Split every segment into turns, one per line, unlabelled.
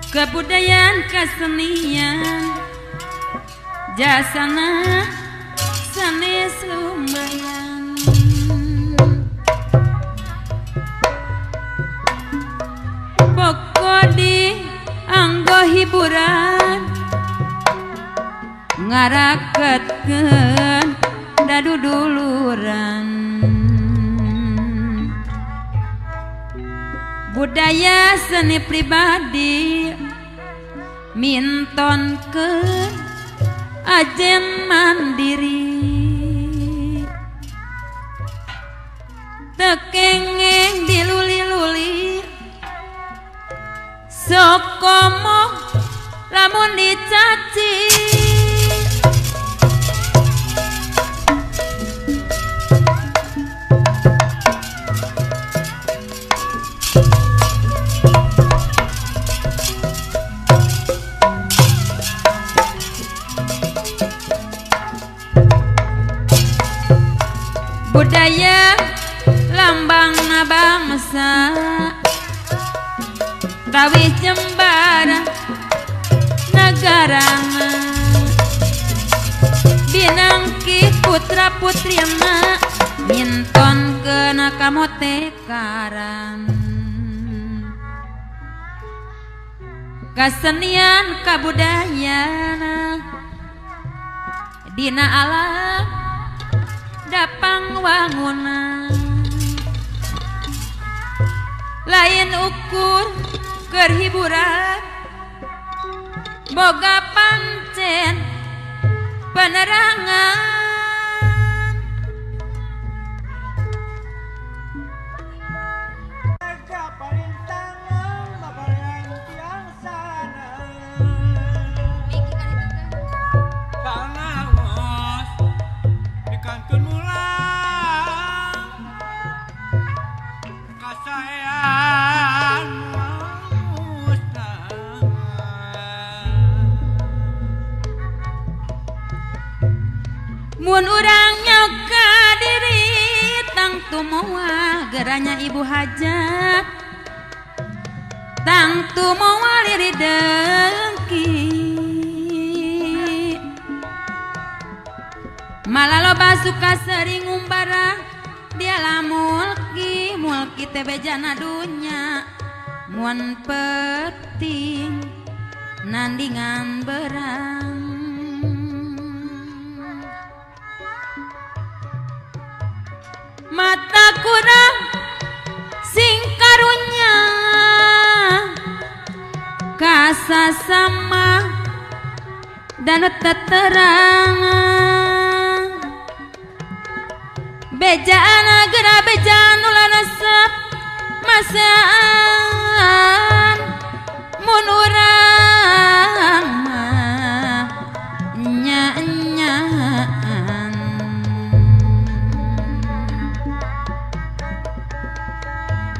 Kebudayaan kesenian jasana sanes lumayan. Pokok di anggo hiburan ngaraketkeun daduduluran. Budaya seni pribadi mintonkeun ajen mandiri. Tekengeng diluli-luli sok komo lamun dicaci. Budaya lambang bangsa tawis jembara nagarana binangki putra putrina minton kena kamotekaran. Kasenian kabudayana dina alam dapang wangunan lain ukur kerhiburan boga pancen penerangan. Mun urang nyoka diri tangtu moal geranya ibu hajat tangtu moal iri dengki malah loba suka sering ngumbara dialah mulki mulki teh bejana dunya mun penting nandingan berang. Mata kurang sing karunya kasasama dan teterangan bejaan agera bejaan ulah resep masaan mun urang mah nya-nyaan.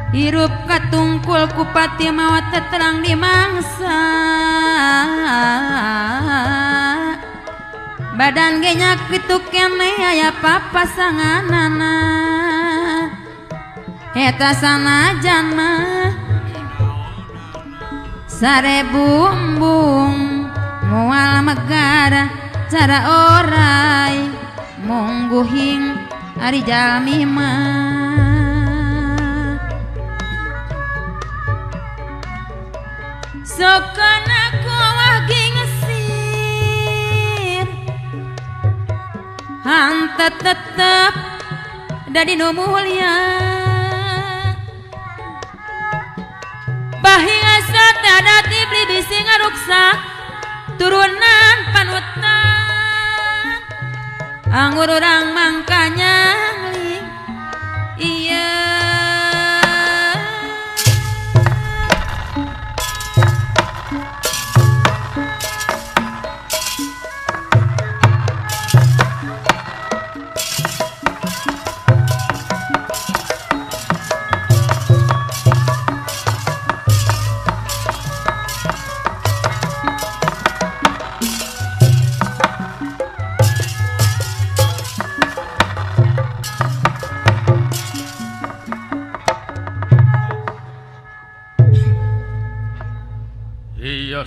Hirup katungkul kupati mawa teterang di mangsa badan genyak kitu kene aya papasanganana eta sanajan mah sarebu embung moal megara cara orai mungguhing ari jalmi mah. Sokan aku wagi ngesir hanta tetep dadi nu mulia bahi asa tada tibli bisi ngaruksak turunan panutan Anggur urang mangkanyang iya.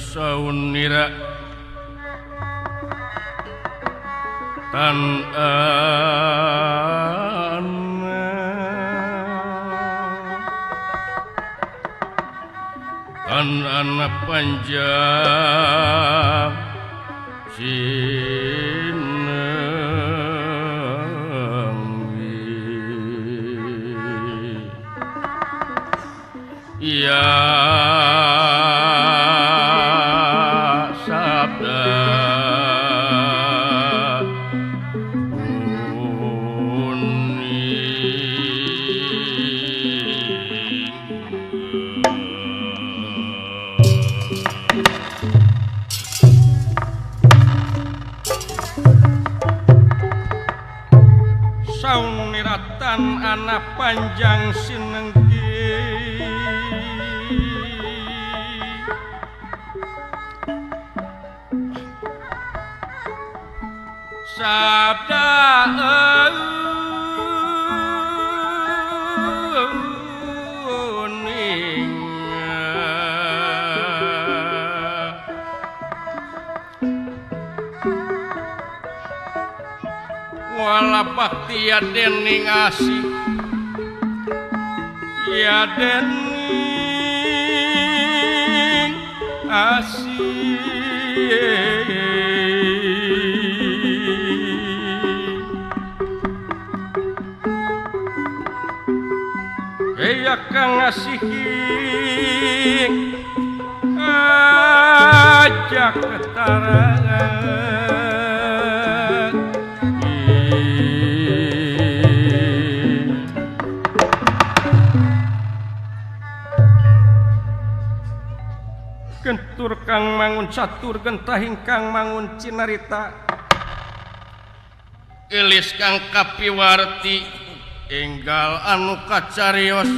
Saun nira tan ana tan ana panjang sinenggi ya anak panjang sinenggi sabda euning wala bakti ya dening asih ya dening asih ya kang asihi ajak ketarangan. Gentur kang mangun catur gentah ingkang mangun cinarita gelis kang kapiwarti enggal anu kacarios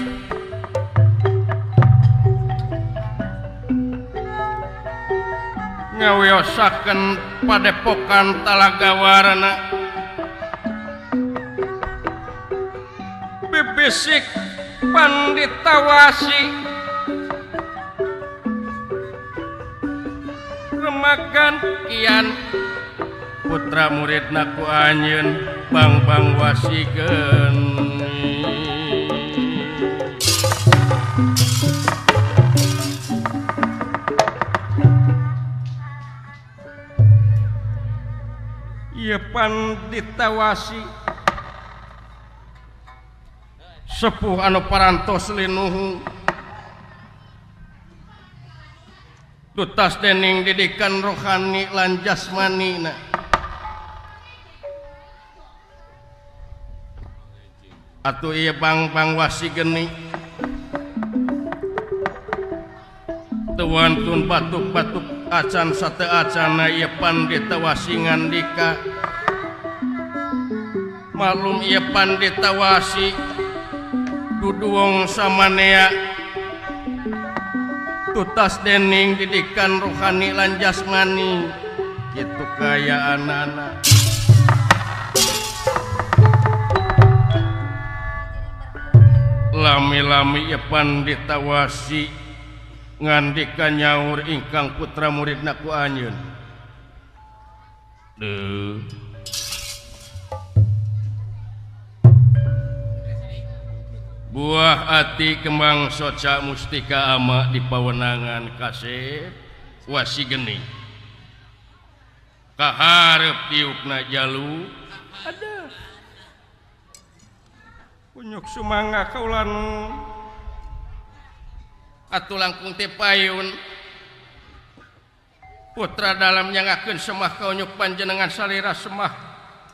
ngawiyosaken padepokan Talaga Warna bibisik panditawasi remagan kian putra muridna ku anjeun Bangbang Wasigeni. Ieu panditawasi sepuh anu parantos linuhung tutas dening didikan rohani lan jasmanina. Atuh ieu Bangbang Wasigeni teu wantun batuk-batuk acan sateu acana ieu panditawasi ngandika. Malum ieu panditawasi duduwong samanea tutas dening didikan rohani lan jasmani kitu kayaanana. Lami-lami ieu panditawasi ngandika nyaur ingkang putra muridna ku anjeun. Deuh. Buah ati kembang soca mustika ama di pawenangan kasep Wasigeni. Kaharep diukna jalu. Aduh. Kunyuk sumangga kaulan atuh langkung teh payun putra dalam nyangakeun semah kaunyuk panjenengan salira semah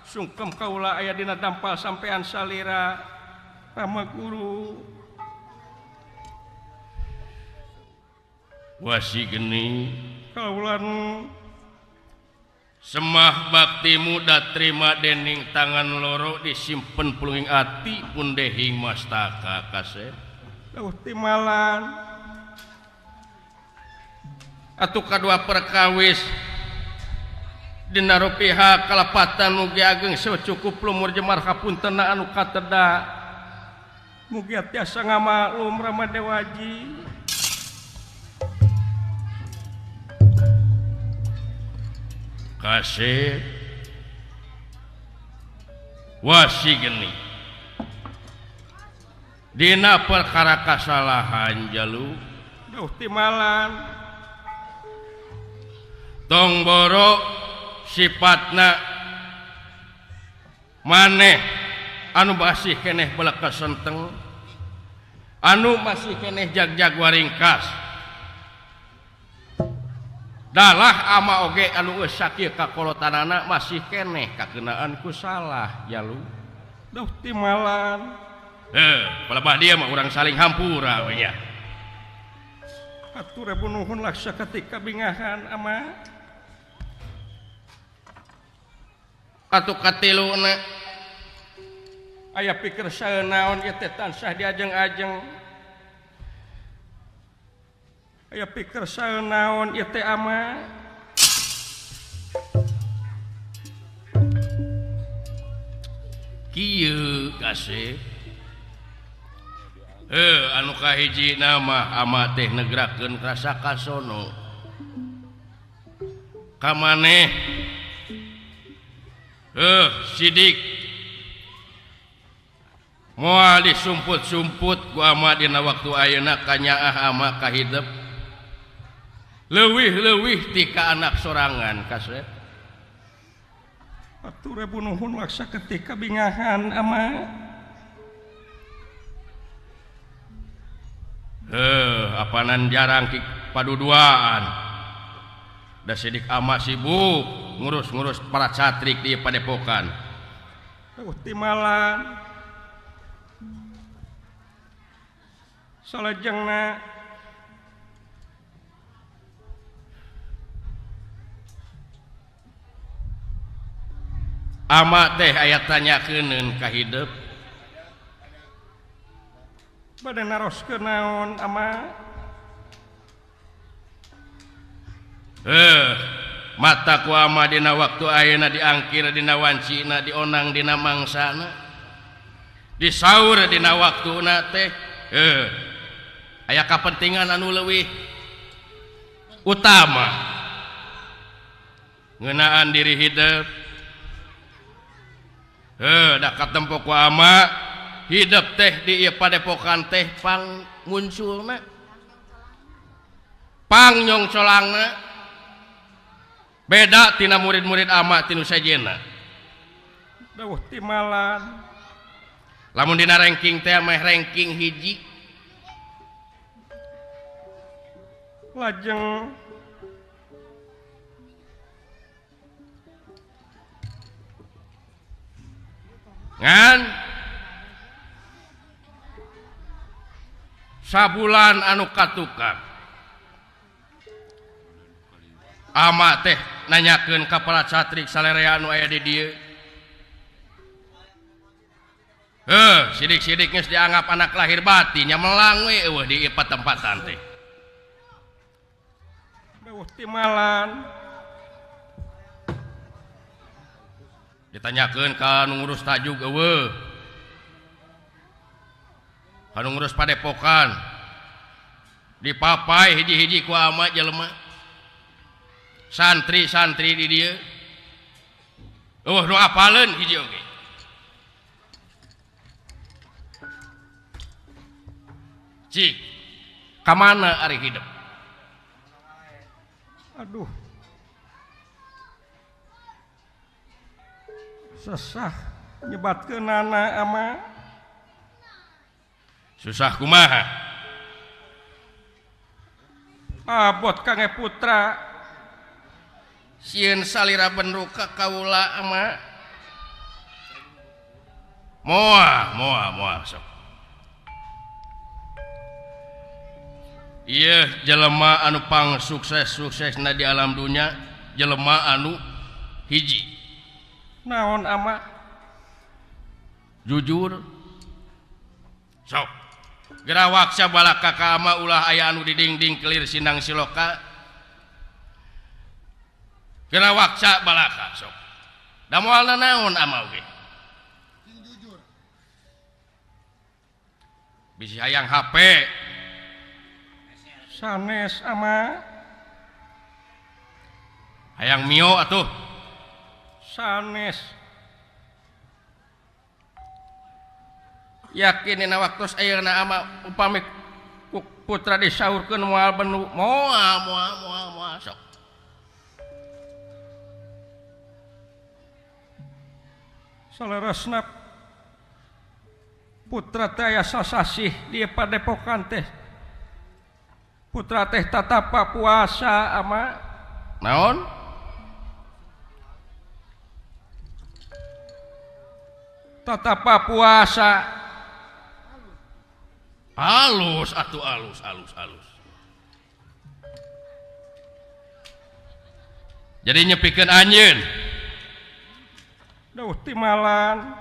Sungkem kaula aya dina dampal sampean salira Rama Guru. Wasi geni kaula semah baktimu da terima dening tangan loro disimpen pulunging ati pun dehing mastaka kasep. Duh timalan. Atuh kadua perkawis dina rupiha kalepatan mugi ageng secukup lumur jemar hapuntena anu kateda mugi tiasa ngamaklum Rama Dewaji. Kasih wasi geni dina perkara kasalahan jalu. Duh timalan. Tong boro sifatna maneh anu masih keneh belaka senteng, anu masih keneh jagjag waringkas dalah ama oge anu geus sakieu kakolotanana masih keneh kakenaan ku salah jalu. Duh timalan. Palebah dia mah urang saling hampura we nya. Hatur nuhun laksa ketika bingahan ama. Atuh katiluna aya pikir saeunaon ieu teh tansah diajeng-ajeng. Aya pikir saeunaon ieu teh ama. Kieu kasih. Anu kahiji nama ama teh negrakeun rasa kasono. Ka maneh sidik moal disumput-sumput ku ama dina waktu ayeuna kanyaah ama kahidep leuwih-leuwih ti ka anak sorangan kasep. Hatur nuhun laksa ketika bingahan ama. Apanan jarang paduduaan da sidik ama sibuk ngurus-ngurus para catrik di padepokan. Duh timalan. Salajengna ama teh aya tanyakeun ka hidep. Bade naroskeun naon ama? Mata ku ama dina waktu ayeuna diangkir dina wancina dionang dina mangsana disaur dina waktuna teh aya kapentingan anu leuwih utama ngeunaan diri hidep. Da katempo ku ama hidep teh di ieu padepokan teh pang munculna pang nyongcolangna beda tina murid-murid ama tinu sejenna. Duh timalan. Lamun dina ranking teh meh ranking hiji. Lajeng ngan sabulan anu katukang ama teh nanyakeun ka para catrik salerea anu aya di dieu. Sidik-sidik geus dianggap anak lahir batin nya melang we eueuh di ieu patempatan teh. Duh timalan. Ditanyakeun ka nu ngurus tajuk eueuh. Ka nu ngurus padepokan. Dipapai hiji-hiji ku ama jelema. Santri-santri di dieu. Eueuh nu apaleun hiji oge. Cik, ka mana ari hidup? Aduh. Sesah nyebatkeunana ama. Susah kumaha? Abot Kang Putra. Sieun salira benru ka kaula ama. Moal moal moal sok. Ieu jelema anu pang sukses-suksesna di alam dunya jelema anu hiji.
Naon ama?
Jujur. Sok. Gerawaksa balaka ka ama ulah aya anu didingding kelir sinang siloka. Gerawaksa balaka sok. Da moal naon ama oge.
Jujur.
Bisi hayang HP.
Sanes ama.
Hayang mio atuh.
Sanes.
Yakin dina waktos ayeuna ama upami putra disaurkeun moal benu moal moal moal moal sok.
Saleresna putra teh aya sasasih di padepokan teh. Putra teh tatapa puasa ama.
Naon?
Tatapa puasa.
Alus atuh alus alus alus. Jadi nyepikeun anjeun.
Duh timalan.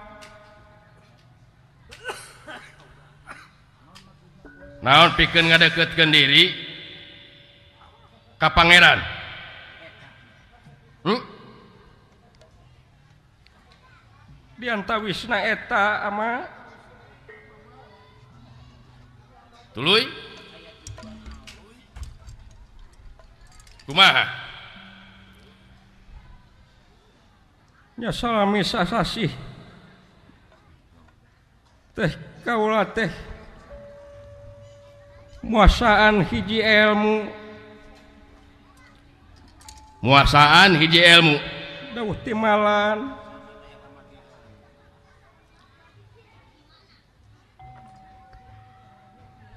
Naon pikeun ngadeukeutkeun diri ka pangeran?
Diantawisna eta ama.
Tuluy. Kumaha?
Nya salami sasasih teh kaula teh muasaan hiji ilmu.
Muasaan hiji ilmu.
Dawuh timalan.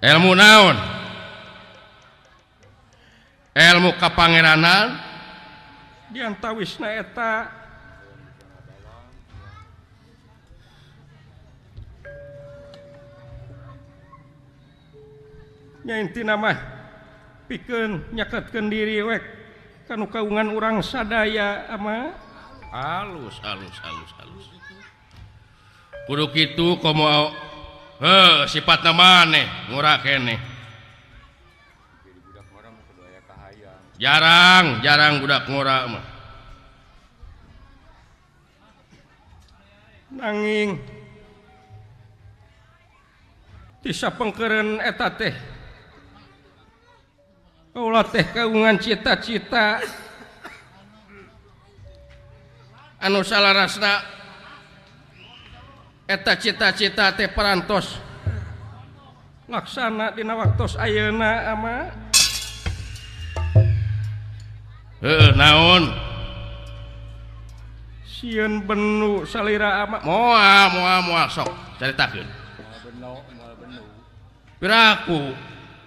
Ilmu naon? Ilmu kapangeranan.
Diantawisna eta. Nya intina mah pikeun nyaketkeun diri wek kanu kaungan urang sadaya ama.
Alus alus alus alus. Kudu kitu komo heuh sifatna maneh ngora keneh. Jarang jarang budak ngora mah.
Nanging ti sapengkeureun eta teh kaula teh kaungan cita-cita
anu salarasna eta cita-cita teh parantos
laksana dina waktos ayeuna ama.
Heuh naon?
Sieun benu salira ama.
Moal moal moal sok caritakeun.
Moal benu.
Piraku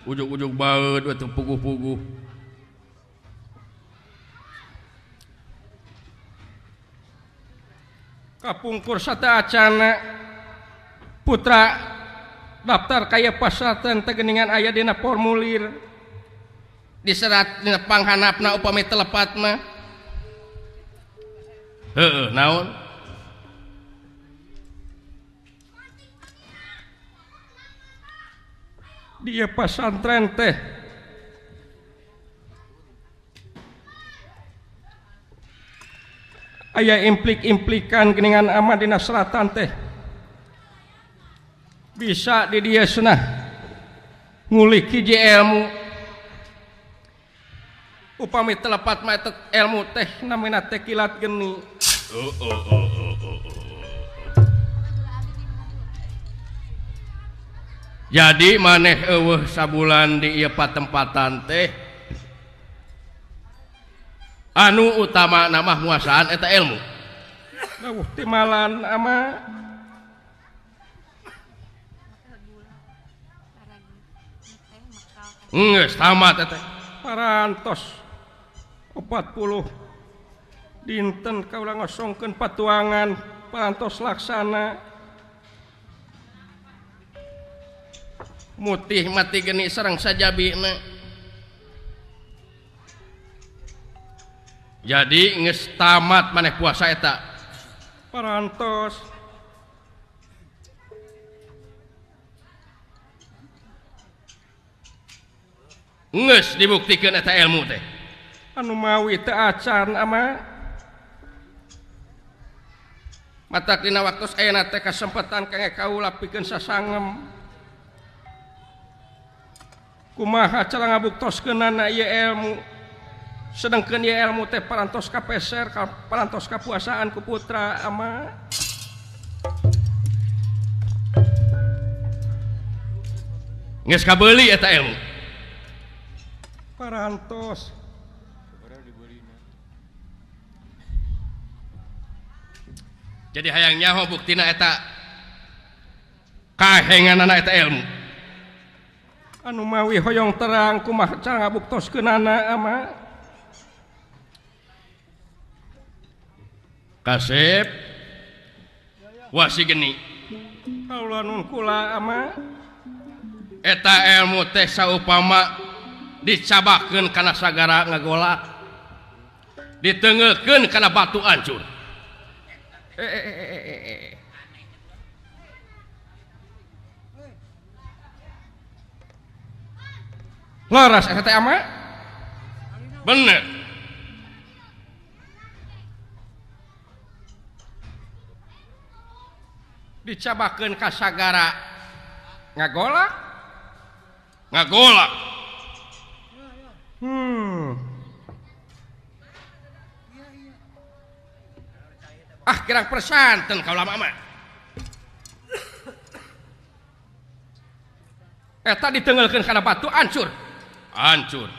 ujug-ujug baeud we teu puguh-puguh.
Kapungkur sateuacana putra daftar kaya pasantren teh geuningan aya dina formulir.
Diserat dina panghanapna upami teu lepat mah. Heueuh naon?
Dia pasantren teh aya implik-implikan geuningan ama dina seratan teh bisa di dieu cenah ngulik hiji ilmu. Upami telepat mah eta ilmu teh namina teh kilat geni.
Oh oh oh oh oh. Jadi maneh eueuh sabulan di ieu patempatan teh anu utama nama muasaan eta ilmu.
Dawuh timalan ama.
Geus tamat eta.
Parantos 40 dinten kaula ngosongkeun patuangan parantos laksana.
Mutih mati geni sareng sajabina. Jadi geus tamat maneh puasa eta.
Parantos.
Geus dibuktikeun eta ilmu teh.
Anu mawi teu acan ama.
Matak dina waktu ayeuna teh kasempatan kangge kaula pikeun sasangem.
Kumaha cara ngabuktoskeunana ieu ilmu, sedengkeun ieu ilmu teh parantos kapeser parantos kapuasaan ku putra ama.
Geus kabeuli eta ilmu.
Parantos.
Jadi hayang nyaho buktina eta kahenganana eta ilmu.
Anu mawi hoyong terang kumaha cara ngabuktoskeunana ama.
Kasep wasi geni.
Kaula nun kula ama.
Eta ilmu teh saupama dicabakeun kana sagara ngagolak, ditengeulkeun kana batu ancur.
Laras eta teh ama?
Bener.
Dicabakeun ka sagara ngagolak?
Ngagolak. Ah, kirang persanten kaula mah.
Eta ditengeulkeun kana batu ancur.
Hancur.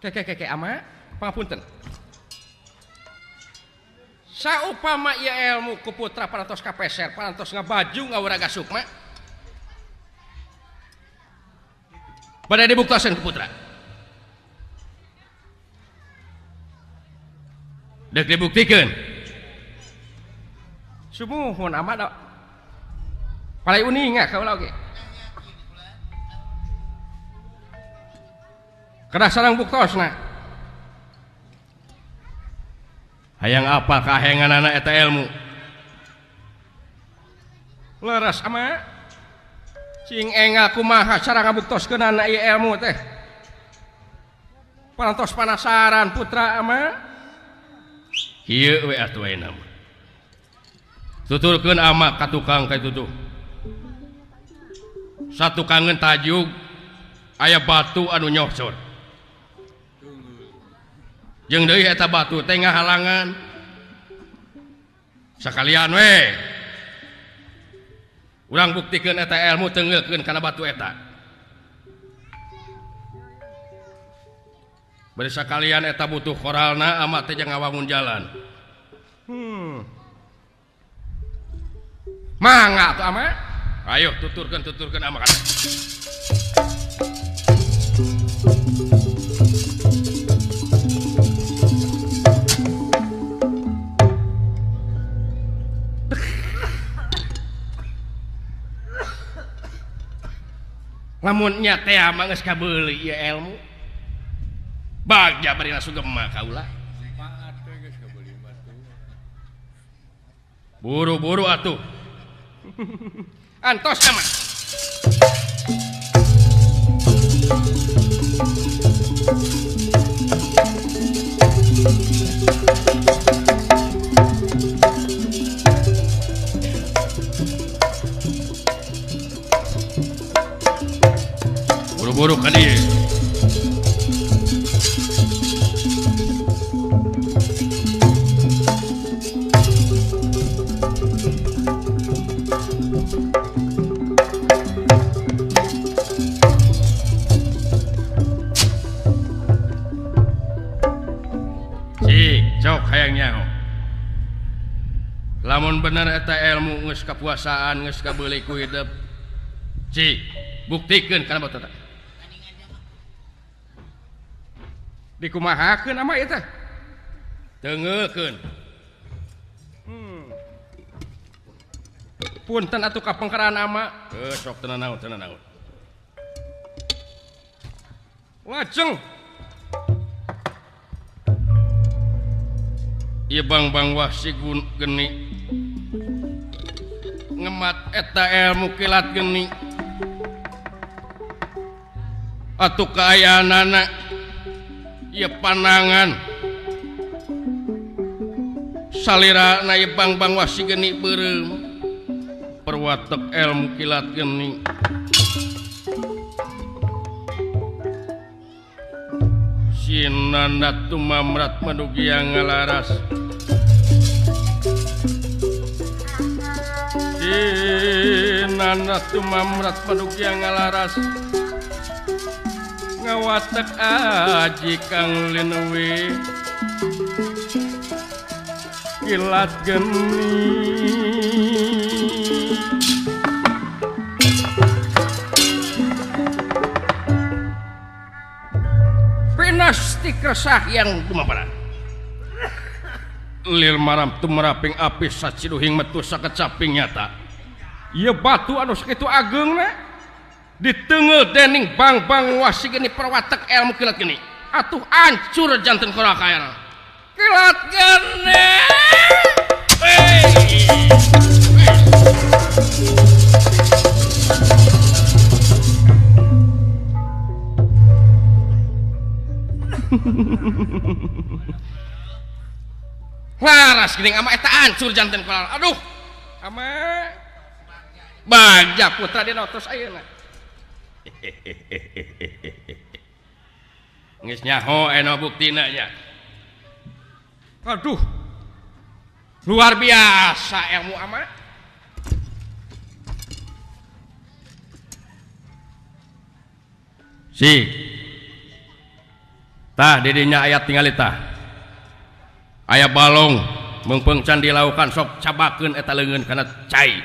Keke ama, pangapunten. Saupama ieu ilmu ku putra parantos kapeser, parantos ngabaju ngawuraga sukma.
Bade dibuktosan ku putra. Dek dibuktikeun.
Sumuhun ama da. Palai uninga kaula oge. Kedah sareng buktosna.
Hayang apa kahenganana eta ilmu?
Leres ama. Cing enga kumaha cara ngabuktoskeunana ieu ilmu teh. Parantos panasaran putra ama.
Kieu we atuh ayeuna mah. Tuturkeun ama ka tukang ka itu tuh. Satukangeun tajug aya batu anu nyosor. Jeung deui eta batu teh ngahalangan. Sakalian we. Urang buktikeun eta ilmu tengeulkeun kana batu eta. Bari sakalian eta butuh koralna ama teh jeung ngawangun jalan.
Mangga atuh ama.
Ayo tuturkeun ama kana. Lamun nya teh mah geus kabeuli ieu ilmu. Bagja bari langsung gemah kaula. Buru-buru atuh.
Antos sama.
Buru-buru ka dieu. Cik, cok hayang nyaho. Lamun bener eta ilmu geus kapuasaan geus kabeuli ku hidup. Cik, buktikeun kana batu eta.
Dikumahakeun ama ieu teh?
Tengeulkeun.
Punten atuh ka pengkeraan ama.
Sok teu nanaon teu nanaon.
Lajeng
ieu Bangbang Wasi geni ngemat eta ilmu kilat geni atuh kaayaanana ieu panangan salirana ieu Bangbang Wasi geni beureum perwatek ilmu kilat geni. Sinanda tumamrat manugia ngalaras Sinanda tumamrat manugia ngalaras ngawatek aji kang linewe kilat geni. Pinasti kersah yang dumabaran lir maram tumeraping api saciduhing metu sakecaping nyata ieu batu anu sakitu ageungna diteunggeul dening Bangbang Wasi geni perwatek ilmu kilat geni atuh ancur janten korakayana kilat geni. Laras geuning ama eta ancur janten kolar. Aduh.
Ama Bagja putra dina tos ayeuna.
Geus nyaho eno buktina nya.
Aduh. Luar biasa ilmu ama.
Si. Tah didinya ayat tingali tah. Aya balong meungpeung can dilaukan sok cabakeun eta leungeun kana cai.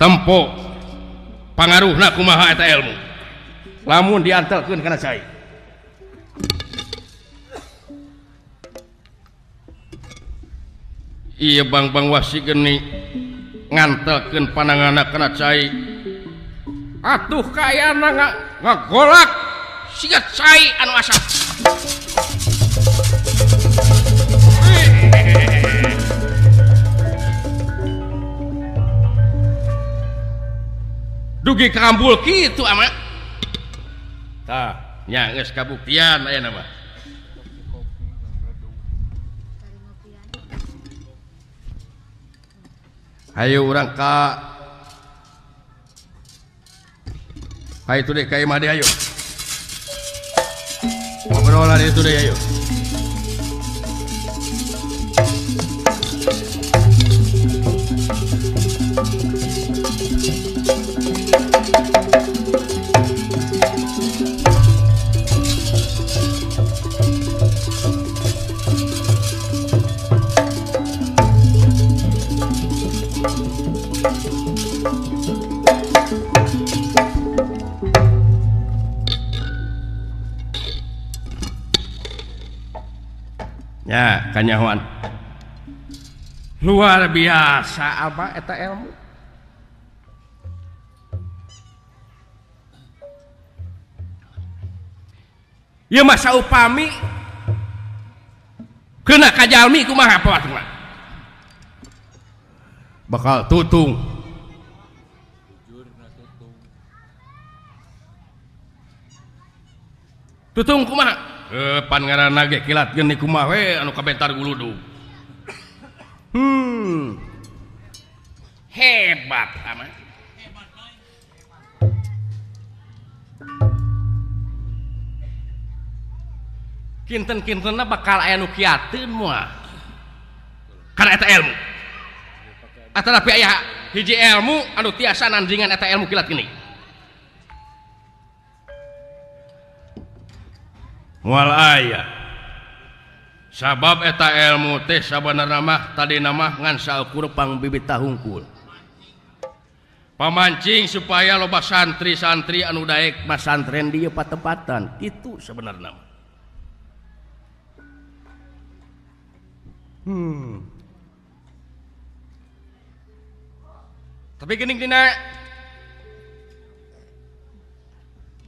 Tempo pangaruhna kumaha eta ilmu. Lamun diantelkeun kana cai. Ieu Bangbang Wasi geni ngantelkeun pananganna kana cai.
Atuh kayana ngagolak
siga cai anu asap. Dugi kambul kitu ama. Tah, nya geus kabuktian ayeuna mah. Hayu urang ka hayu itu deh ka imah deh ayo. Obrolan itu deh ayo. Ya, kanyahoan. Luar biasa apa eta ilmu. Ieu mah saupami kena ka jalmi kumaha pawatung. Bakal tutung. Tutung kumaha? Pan ngaranna ge kilat geni kumaha we anu kabentar guludug. Hebat ama. Kinten-kintenna bakal aya nu kiateun moal. Kana eta ilmu. Atanapi aya hiji ilmu anu tiasa nandingan eta ilmu kilat geni. Moal aya. Sabab eta ilmu teh sabenerna mah tadina mah ngan saukur pangbibit hungkul. Pamancing supaya loba santri-santri anu daek masantren dieu patempatan. Kitu sabenerna mah.
Tapi geuning dina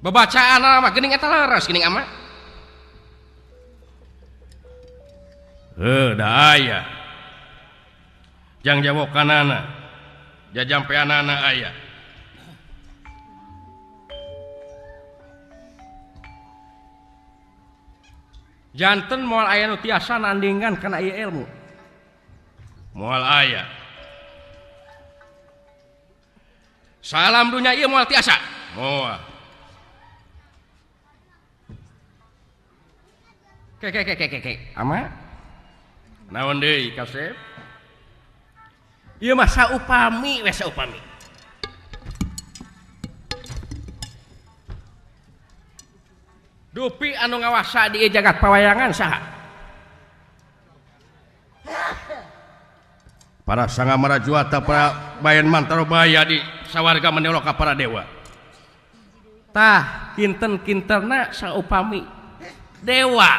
babacaan mah geuning eta leres geuning ama.
Heuh da aya. Jang jawokanana, jajampeanana aya.
Janten moal aya nu tiasa nandingan kana ieu ilmu.
Moal aya. Salam dunya ieu moal tiasa. Moal.
Ke ke ke ke ke. Ama?
Naon deui kasep?
Ieu mah saupami we saupami. Dupi anu ngawasa di jagat pawayangan saha?
Para sanga marajuata para bayan mantarobaya di sawarga menoloka para dewa.
Tah kinten-kintenna saupami dewa.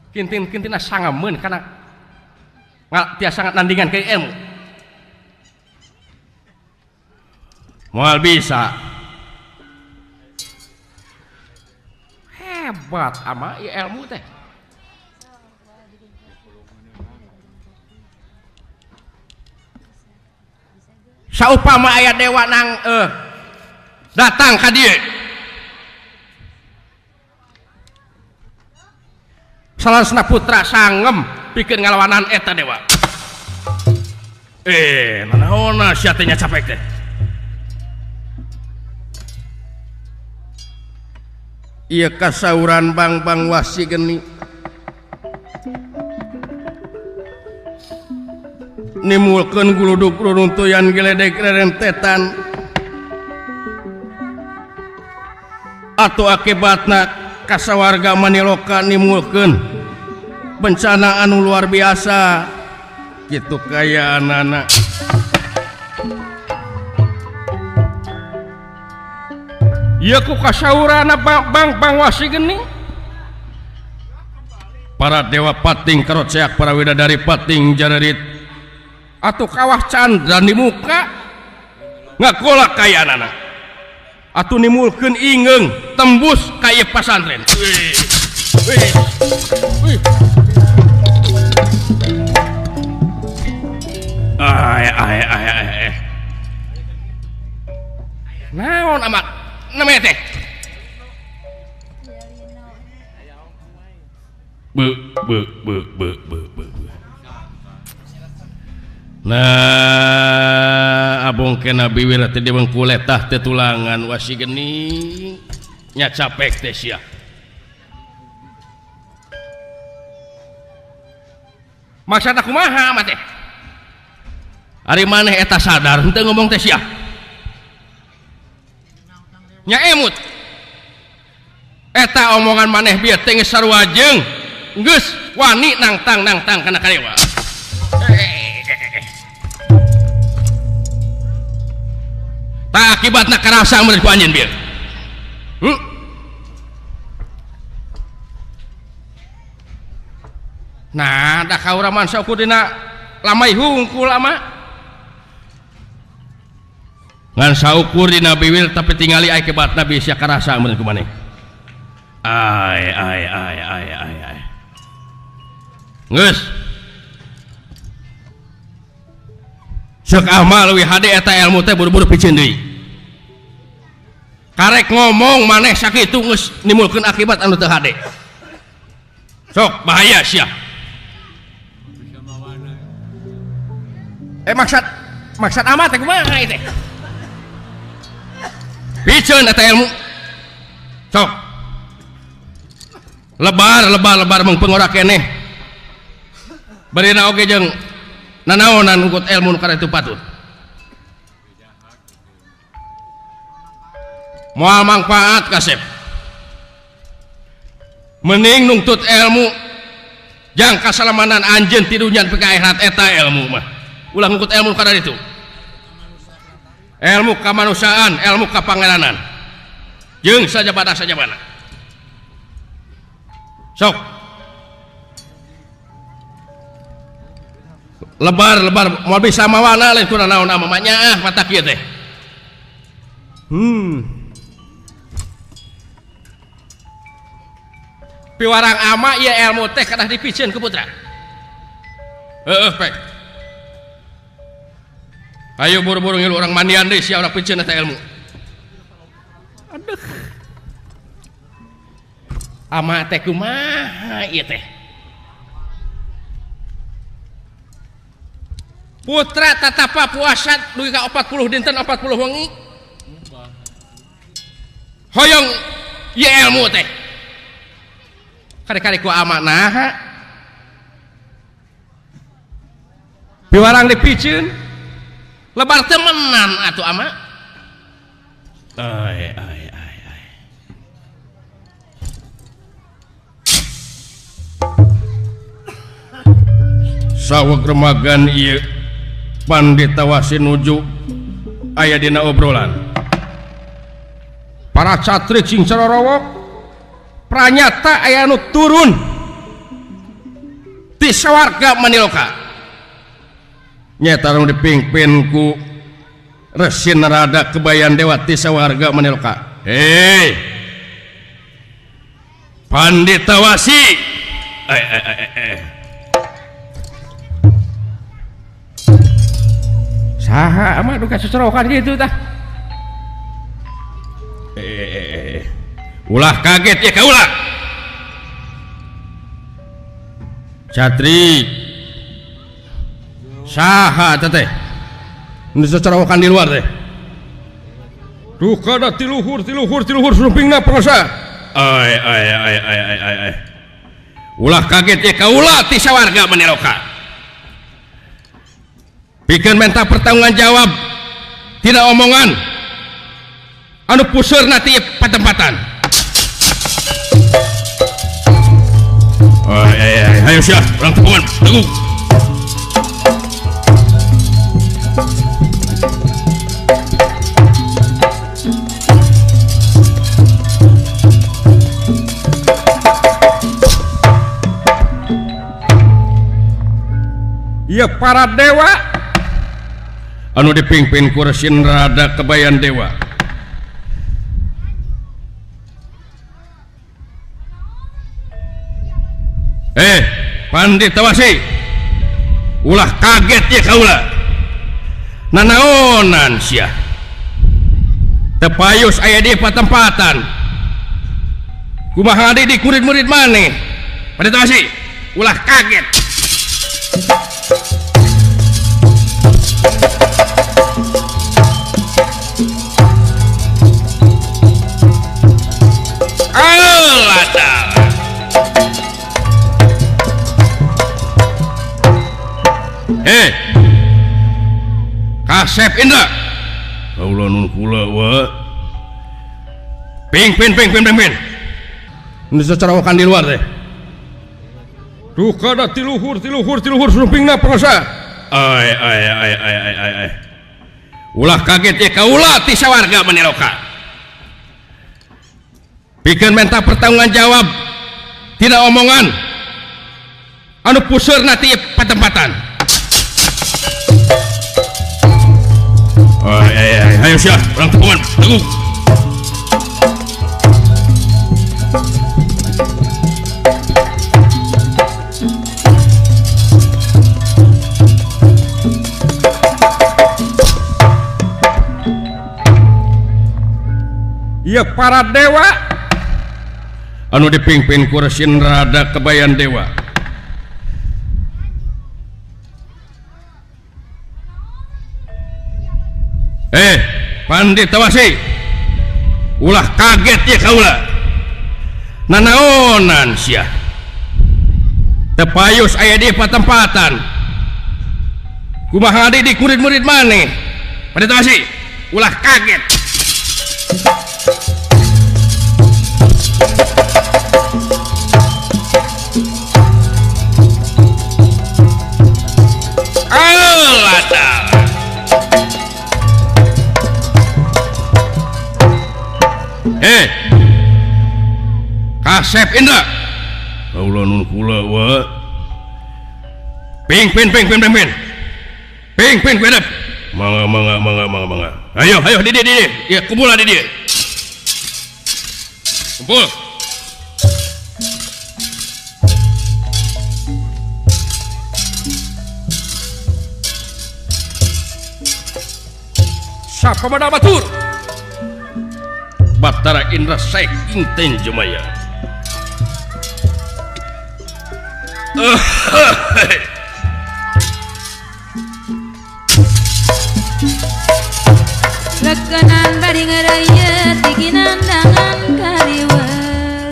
Kinten-kintenna sangameun kana tiasa nandingan ke ilmu.
Moal bisa.
Hebat ama ieu ilmu teh.
Saupama aya dewa nang datang ka dieu. Salasna putra sangem pikeun ngalawanan eta dewa. Nanaonna sia teh nya capek teh. Ieu kasauran bang-bang wasi geni nimulkeun guludug ruruntuyan geledek rerentetan atau akibatna kasawarga maniloka nimulkeun bencana anu luar biasa kitu kaya anak-anak. Ieu ku kasaurana bang-bang wasi geni para dewa pating karoceak para widadari pating jararit atuh kawah candra di muka ngakolak kayanana atuh nimulkeun ingeung tembus ka ieu pasantren. Wih, wih. Ay ay ay ay. Naon amat namanya teh? Be be be be be be. Nah, abong kena biwir teh dibengkuletah teh tulangan wasi geni nya capek teh sia. Maksudna kumaha mah teh? Ari maneh eta sadar henteu ngomong teh sia. Nya emut. Eta omongan maneh bieu teh geus sarua jeung geus wani nangtang-nangtang kana kadewa. Tak akibatna karasa mun ku anjeun bieu. Nah, da kaura man saukur dina lamai hungkul ama. Ngan saukur dina biwir tapi tingali akibatna bisa karasa mun ku maneh. Ai ai ai ai ai ai. Geus. Ceuk amal leuwih hade eta ilmu teh buru-buru piceun deui. Karek ngomong maneh sakitu geus nimulkeun akibat anu teu hade. Sok bahaya sia. Maksud amat teh kumaha ieu teh? Piceun eta ilmu. Sok. Lebar lebar lebar mung pengora keneh. Barina oge jeung nanaonan ngukut ilmu nu kana itu patut. Moal mangfaat kasep. Mending nungtut ilmu jang kasalamanan anjeun ti dunya nepi ka akhirat eta ilmu mah. Ulah ngukut ilmu kana ditu. Ilmu kamanusiaan, ilmu kapangeranan. Jeung sajabana-sajabana. Sok. Lebar lebar moal bisa mawana lain kuna naon ama mah nyaah mata kieu teh. Piwarang ama ieu ilmu teh kedah dipiceun ku putra. Heeh, pek. Ayo buru-buru ngilu orang mandian deui sia urang piceun eta ilmu. Aduh. Ama teh kumaha ieu teh? Putra tatapa puasa dugi ka 40 dinten 40 wengi. Hoyong ieu ilmu teh. Kari-kari ku ama naha? Piwarang dipiceun. Lebar temenan atuh ama. Ai ai ai ai. Saweg remagan ieu Pandita Wasi nuju aya dina obrolan. Para catri cing carorowok pranyata aya nu turun ti sawarga maniloka. Nyata nu dipingpin ku Resi Narada Kebayan Dewa ti sawarga maniloka. Hei Pandita Wasi. Ai ai ai ai. Saha ama duka cocorokan gitu tah. Ulah kaget ya kaula. Catri. Saha teh teh? Nu cocorokan di luar teh. Duka da tiluhur tiluhur tiluhur sumpingna pangsa. Ai ai ai ai ai ai ai. Ulah kaget ya kaula ti sawarga maniloka. Pikeun menta pertanggungan jawab tidak omongan anu puseurna ti patempatan. Ai ai ai hayo sia urang tepungan teguh. Ieu para dewa anu dipimpin ku Resi Narada Kebayan Dewa. Pandita Wasi. Ulah kaget ya kaula. Nanaonan sia. Tepayus aya di patempatan. Kumaha di murid-murid maneh? Pandita Wasi, ulah kaget. Kasep Indra. Kaula nun kula wa. Ping ping ping ping ping ping. Nu cocorokan di luar teh. Duka da tiluhur tiluhur tiluhur sumpingna pangsa. Ai ai ai ai ai ai ai. Ulah kaget ya kaula ti sawarga maniloka. Pikeun menta pertanggungan jawab tidak omongan anu puseurna ti patempatan. Ai ai ai hayo sia urang tepungan teguh. Ieu para dewa anu dipimpin ku Resi Narada Kebayan Dewa. Pandita Wasi. Ulah kaget ya kaula. Nanaonan sia. Tepayus aya di patempatan. Kumaha di murid-murid maneh? Pandita Wasi, ulah kaget. Allah ta'ala. Kasep Indra. Kaula nun kula wa. Ping ping ping ping ping ping. Ping ping bedep. Mangga mangga mangga mangga mangga. Ayo ayo di dieu di dieu. Ya kumpul di dieu. Kumpul.
Sapa badal batur?
Batara Indra Saking Tenjumaya.
Lekenan bari ngereuyeuh tiginandangan kariweuh.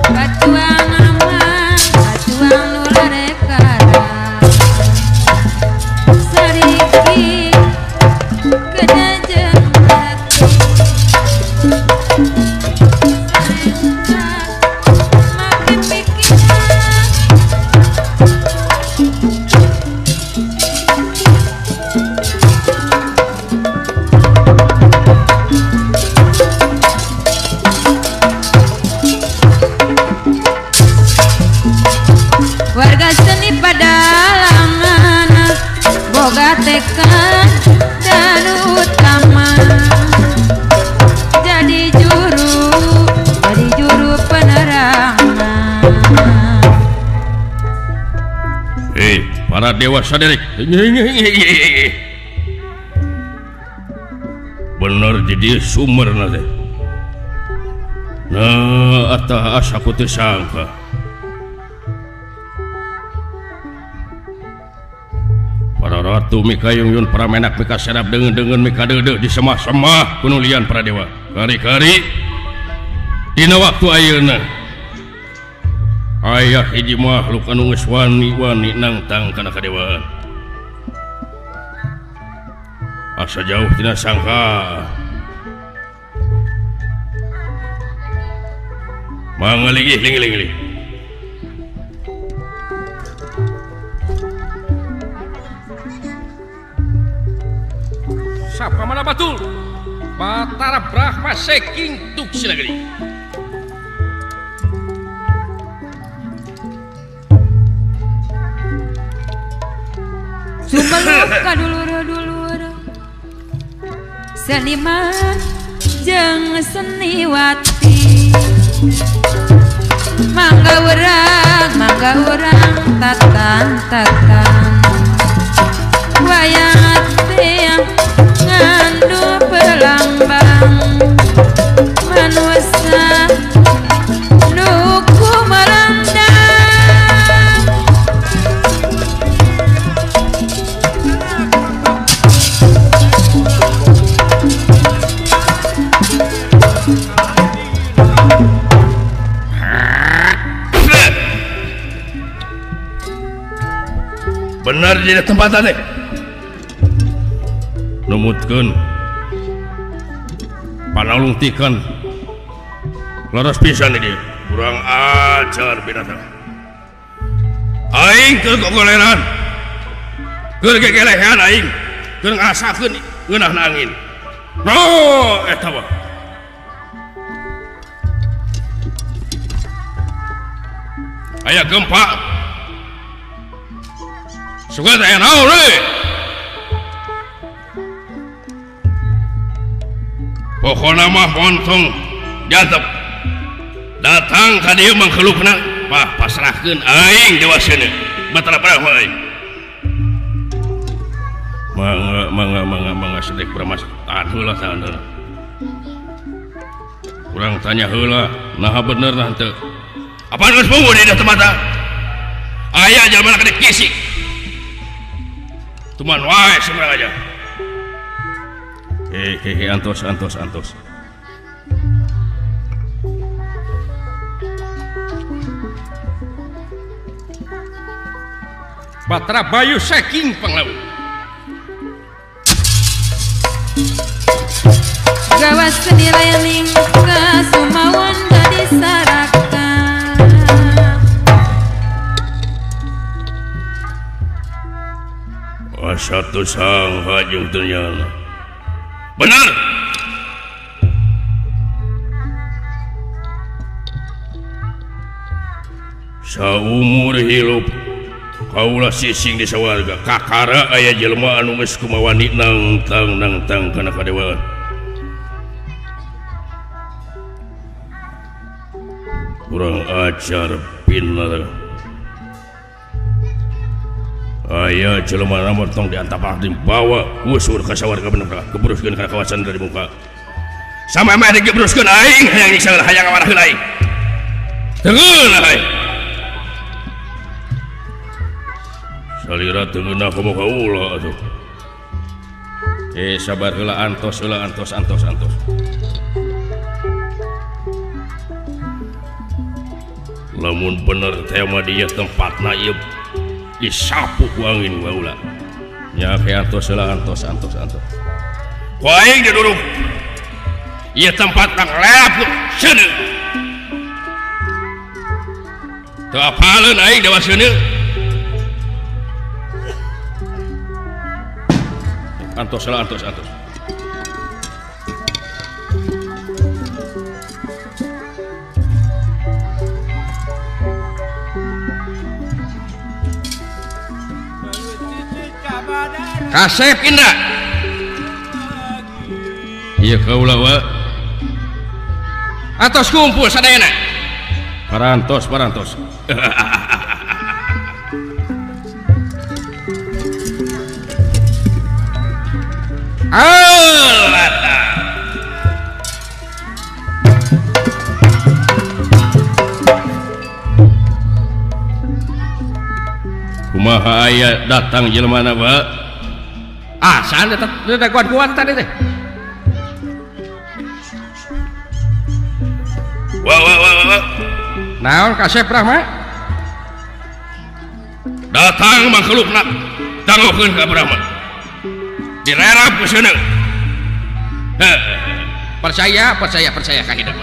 Kacuang aman, kacuang nu larekara. Sariki kena jeung hati. Make pikiran. Warga seni padalangan boga tekad dan utama, jadi juru penerangan.
Hei, para dewa saderek. Bener jadi sumber teh. Nah, atah asa ku teu sangka. Para ratu mikayung yun para menak mika serap dengan mika deudeuh di semah-semah kunulian para dewa. Kari-kari dina waktu ayeuna aya hiji makhluk anu geus wani-wani nangtang kana kadewaan. Asa jauh tina sangka. Mangaligih ling-ling.
Sapa mana batul? Batara Brahma
Saking tuk silageri.
Sumeluk ka dulur-dulur seniman jeung seniwati. Mangga urang tatan-tatan wayang teh ngandu pelambang manusia nuku merendang.
Bener di tempat tadi. Numutkeun panalungtikan leres pisan di dieu. Kurang ajar binatang. Aing keur gogoleran. Keur gegelehan aing. Keur ngasakeun ngeunahna angin. No, eta mah. Aya gempa. Sugan aya naon euy? Pokona mah montong jatep datang ka dieu mangkelukna pah pasrahkeun aing dewaseuna Batara Brahma aing. Mangga mangga mangga mangga sedek Brahma tahan heula tahan heula. Urang tanya heula naha bener nah henteu. Apaan geus munggu di tempat aya jalma kana kisi. Tuman wae sembarang aja. Hehehe antos antos antos.
Batara Bayu Saking
Panglawu.
Gawas senilai lingka sumawan gadis saraka.
Satu sang hajung ternyata benar. Saumur hirup Kaula sising di sawarga kakara aya jelema anu geus kumawani nangtang nangtang kana kadewaan. Kurang ajar pinter. Aya jelema nomor tong diantapah dibawa usur ka sawarga bener kebruskeun kana kawasan dari muka. Sama mah digebruskeun aing hayang nyiksa hayang ngawarahkeun aing. Teungeun aing. Salira teungeunah komo kaula atuh. Sabar heula antos heula antos antos antos. Lamun bener tema dia tempatna ieu disapu ku angin baheula. Nya ke antos heula antos antos antos. Ku aing diduruk. Ieu tempat nang leap seuneu. Teu apaleun aing dewa seuneu. Antos heula antos antos. Kasep Indra. Ieu kaula wa. Atos kumpul sadayana. Parantos parantos. Kumaha aya datang jelema na ba? Ah, sana tetap kuat-kuat tadi teh. Wah wah wah wah.
Naon kasep Brahma?
Datang makhlukna tangokeun ka Brahma. Direrap ku seuneu.
Percaya, percaya, percaya ka hidup.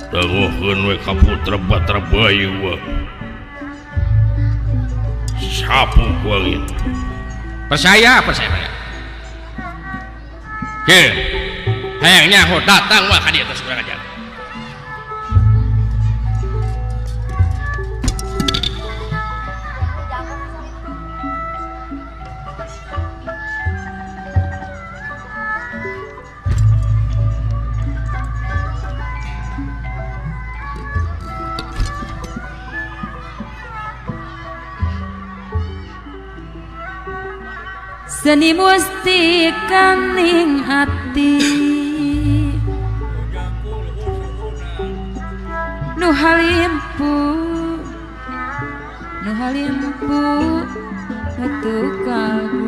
Dangokeun we ka putra Batara Bayu wa. Sapu ku angin.
Percaya, percaya, percaya.
Ke. Hayang nyaho datang wah ka dieu teh kurang ajar.
Seni mustika ning ati nu halimpu nu halimpu nu kalbu.
Aduh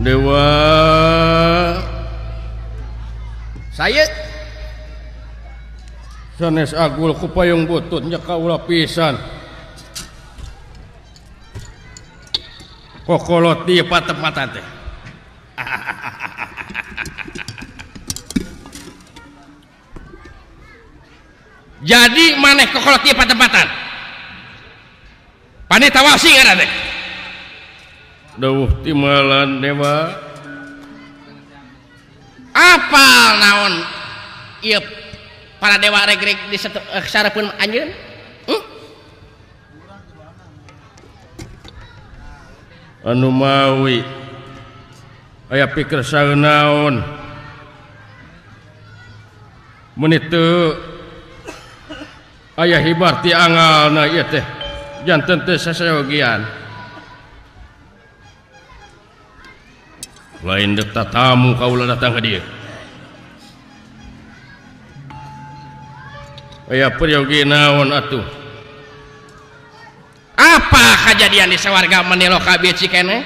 Dewa
saya
sanes agul ku payung butut nya kaula pisan kokolot di patempatan teh. Jadi maneh kokolot di patempatan panita wasi ngaran teh deuh timalan dewa
apal naon ieu para dewa reg-reg di sareupun anjeun?
Anu mawi aya pikir saeunaon meuni teu aya hibar ti angalna ieu teh janten teu sasayogian lain deuk tatamu kaula datang ka dieu aya peryogi naon atuh
apa kejadian di sawarga meniloka bieu cikene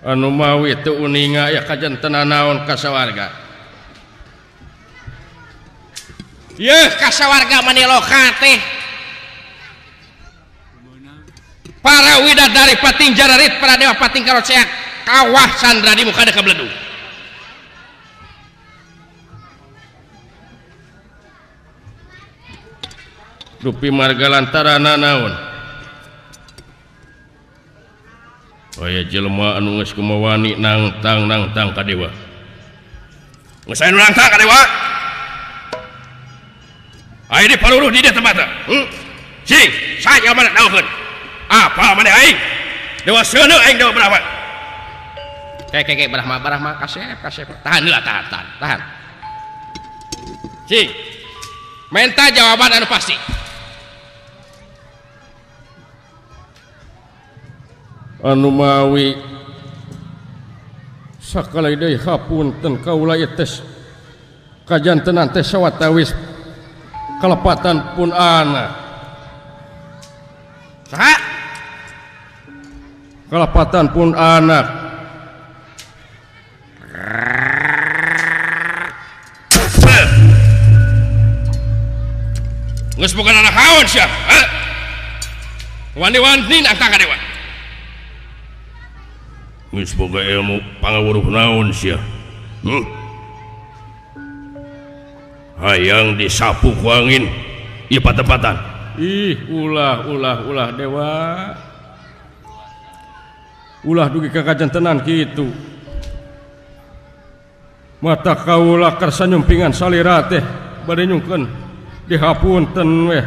anu mawi teu uninga aya kajantenan naon ka sawarga
yeuh ka sawarga maniloka teh para widadari pating jararit para dewa pating karoceak kawah sandra di muka deuk kabledug.
Rupi marga lantaran naon aya jelema anu geus kumawani nangtang ka dewa. Geus aya nu nangtang ka dewa. Aya di paluruh di dieu tempatna. Cing, saja mana daokeun. Apa maneh aing? Dewa seuneu aing dewa Brahma. Kek Brahma Brahma kasep kasep. Tahan heula tahan. Cing. Minta jawaban anu pasti.
Anu mawi sakali deui hapunten kaula ieu teh kajantenan teh sawatawis kalepatan pun anak.
Saha?
Kalepatan pun anak.
Geus boga anak haon sia? Wani-wani nangtang ka dewa. Geus boga ilmu pangawuruh naon sia? Hayang disapu ku angin ieu patempatan.
Ih, ulah ulah dewa. Ulah dugi ka kajantenan kitu. Mata kaula karsa nyumpingan salira teh bade nyungkeun dihapunten weh.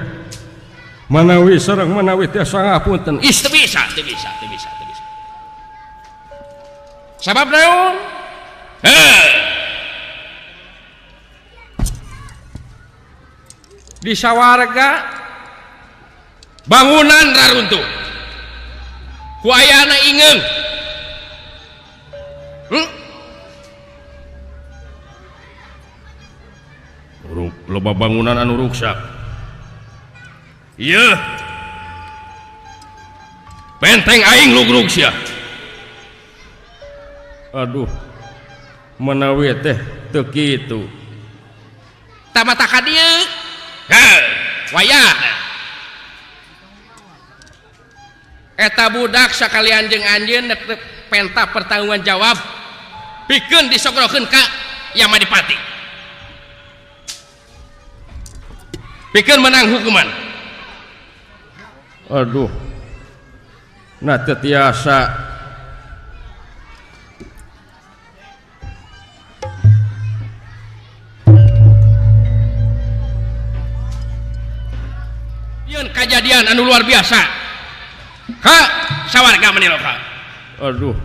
Manawi sareng manawi tiasa ngapunten.
Ih, teu bisa. Sabab naon?
Di sawarga
bangunan raruntuh. Ku ayana ingeung. Loba bangunan anu ruksak. Ieu benteng aing lugrug sia.
Aduh, manawi teh teu kitu.
Tamata ka dieu. Heh, wayahna. Eta budak sakalian jeung anjeun penta pertanggungan jawab pikeun disogrokeun ka Yamadipati. Pikeun menang hukuman.
Aduh, nah teu tiasa.
Kejadian anu luar biasa ka sawarga meniloka.
Aduh,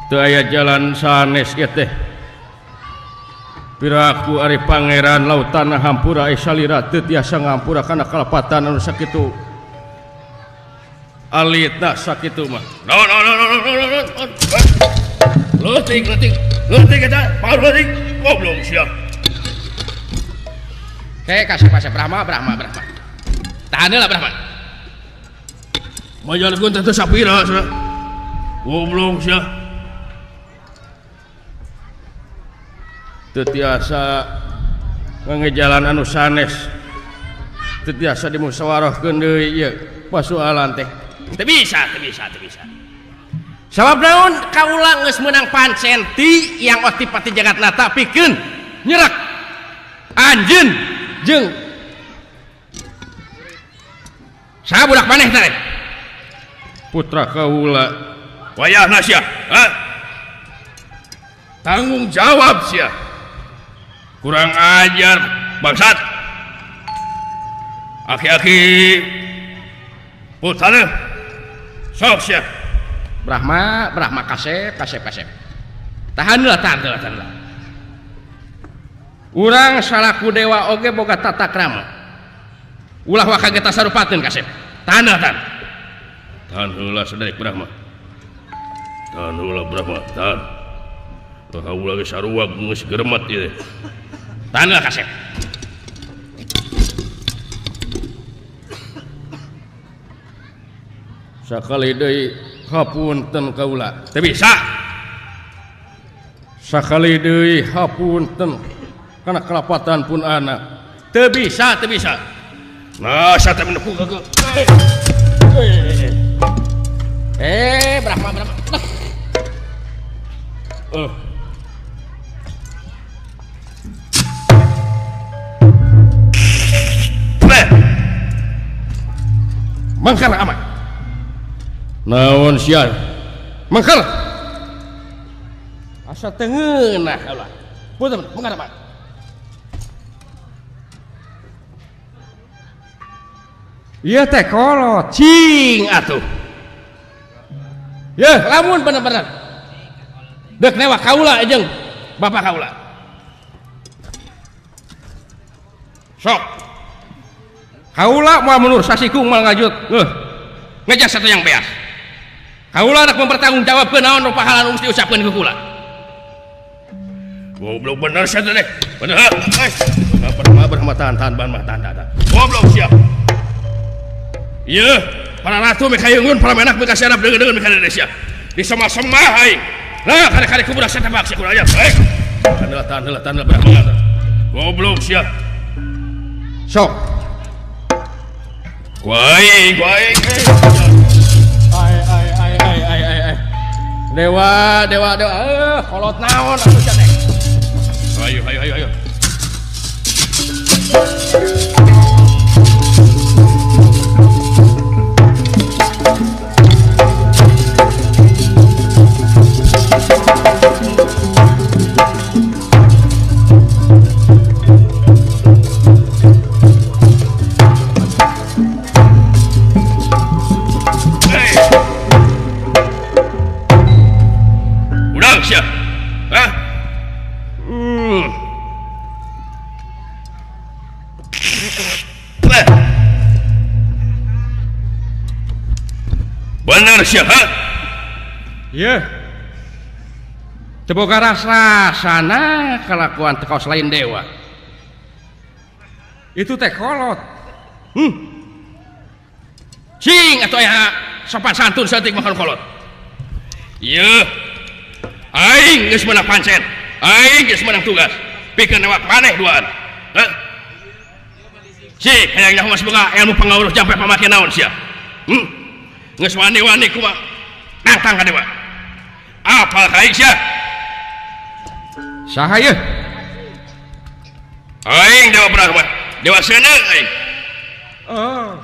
teu aya jalan sanes ieu teh. Piraku ari pangeran lautan hampura salira teu tiasa ngampura kana kalepatan anu sakitu alitna sakitu mah.
No. Leutik eta, paur leutik. Goblok sia. Kayak kasih pasnya Brahma. Tahan lah Brahma. Majalkeun teh sapira cenah. Goblok sia.
Teu tiasa ngangejalan anu sanes. Teu tiasa dimusyawarahkeun deui ieu pasualan teh.
Teu bisa. Sabab naon kaula geus meunang pancen ti yang Otipati Jagatnata pikeun nyerak anjeun jeung saha budak maneh teh?
Putra kaula.
Wayahna sia, ha? Tanggung jawab sia. Kurang ajar bangsat. Aki-aki putrana sok sia. Brahma kasep. Tahan lah. Urang salaku dewa oge boga tata krama. Ulah waka ge tasarupateun kasep. Tahan lah, tahan. Tahan heula saderek Brahma. Tahan heula Brahma, tahan. Kaula ge sarua geus geremet ieu. Tahan lah kasep.
Sakali deui hapunten kaula.
Teu bisa.
Sakali deui hapunten kana kalapatan pun anak.
Teu bisa, teu bisa. Nah, saya teh menepu ka. Brahma, Brahma. Mangkal amat. Naon sia? Mangkal. Asa teu ngeunah ulah. Punten, mangkal amat. Ieu teh kolot cing atuh. Yeuh, lamun bener-bener. Deuk newak kaula jeung bapak kaula. Sok. Kaula moal mundur sasikung moal ngajut. Heuh. Ngejas satu yang beas. Kaula rek mempertanggungjawabkeun naon nu pahala nu geus diucapkeun ku kula. Goblok bener sia teh. Bener. Eh. Bermah tahan tahan tahan tahan tahan. Goblok siap. Ieu para ratu mikayeungeun para menak mikasiarap deungeun-deungeun mika Indonesia. Disema-sema aing. Nah, kare-kare ku budak sia tebak sia kurang ajar. Eh. Tahan heula tahan heula tahan heula berapa. Goblok sia. Sok. Ku aing, ku aing.
Ai ai ai ai ai ai ai. Dewa dewa dewa kolot naon atuh sia teh.
Ayo ayo ayo ayo. Udang sia. Hah? Bener sia, ha?
Ieu. Teu boga rasa-rasana kalakuan teh kaos lain dewa. Itu teh kolot.
Cing atuh aya sopan santun saeutik makan kolot. Ieu. Aing geus meunang pancen. Aing geus meunang tugas. Pikeun newak maneh duaan. Hah? Cik, hayang nyaho geus boga ilmu pangawuruh jampe pamake naon sia? Geus wani-wani kumaha nantang ka dewa. Apal ka aing sia?
Saha ieu?
Aing Dewa Brahma, Dewa Seuneu aing.
Oh.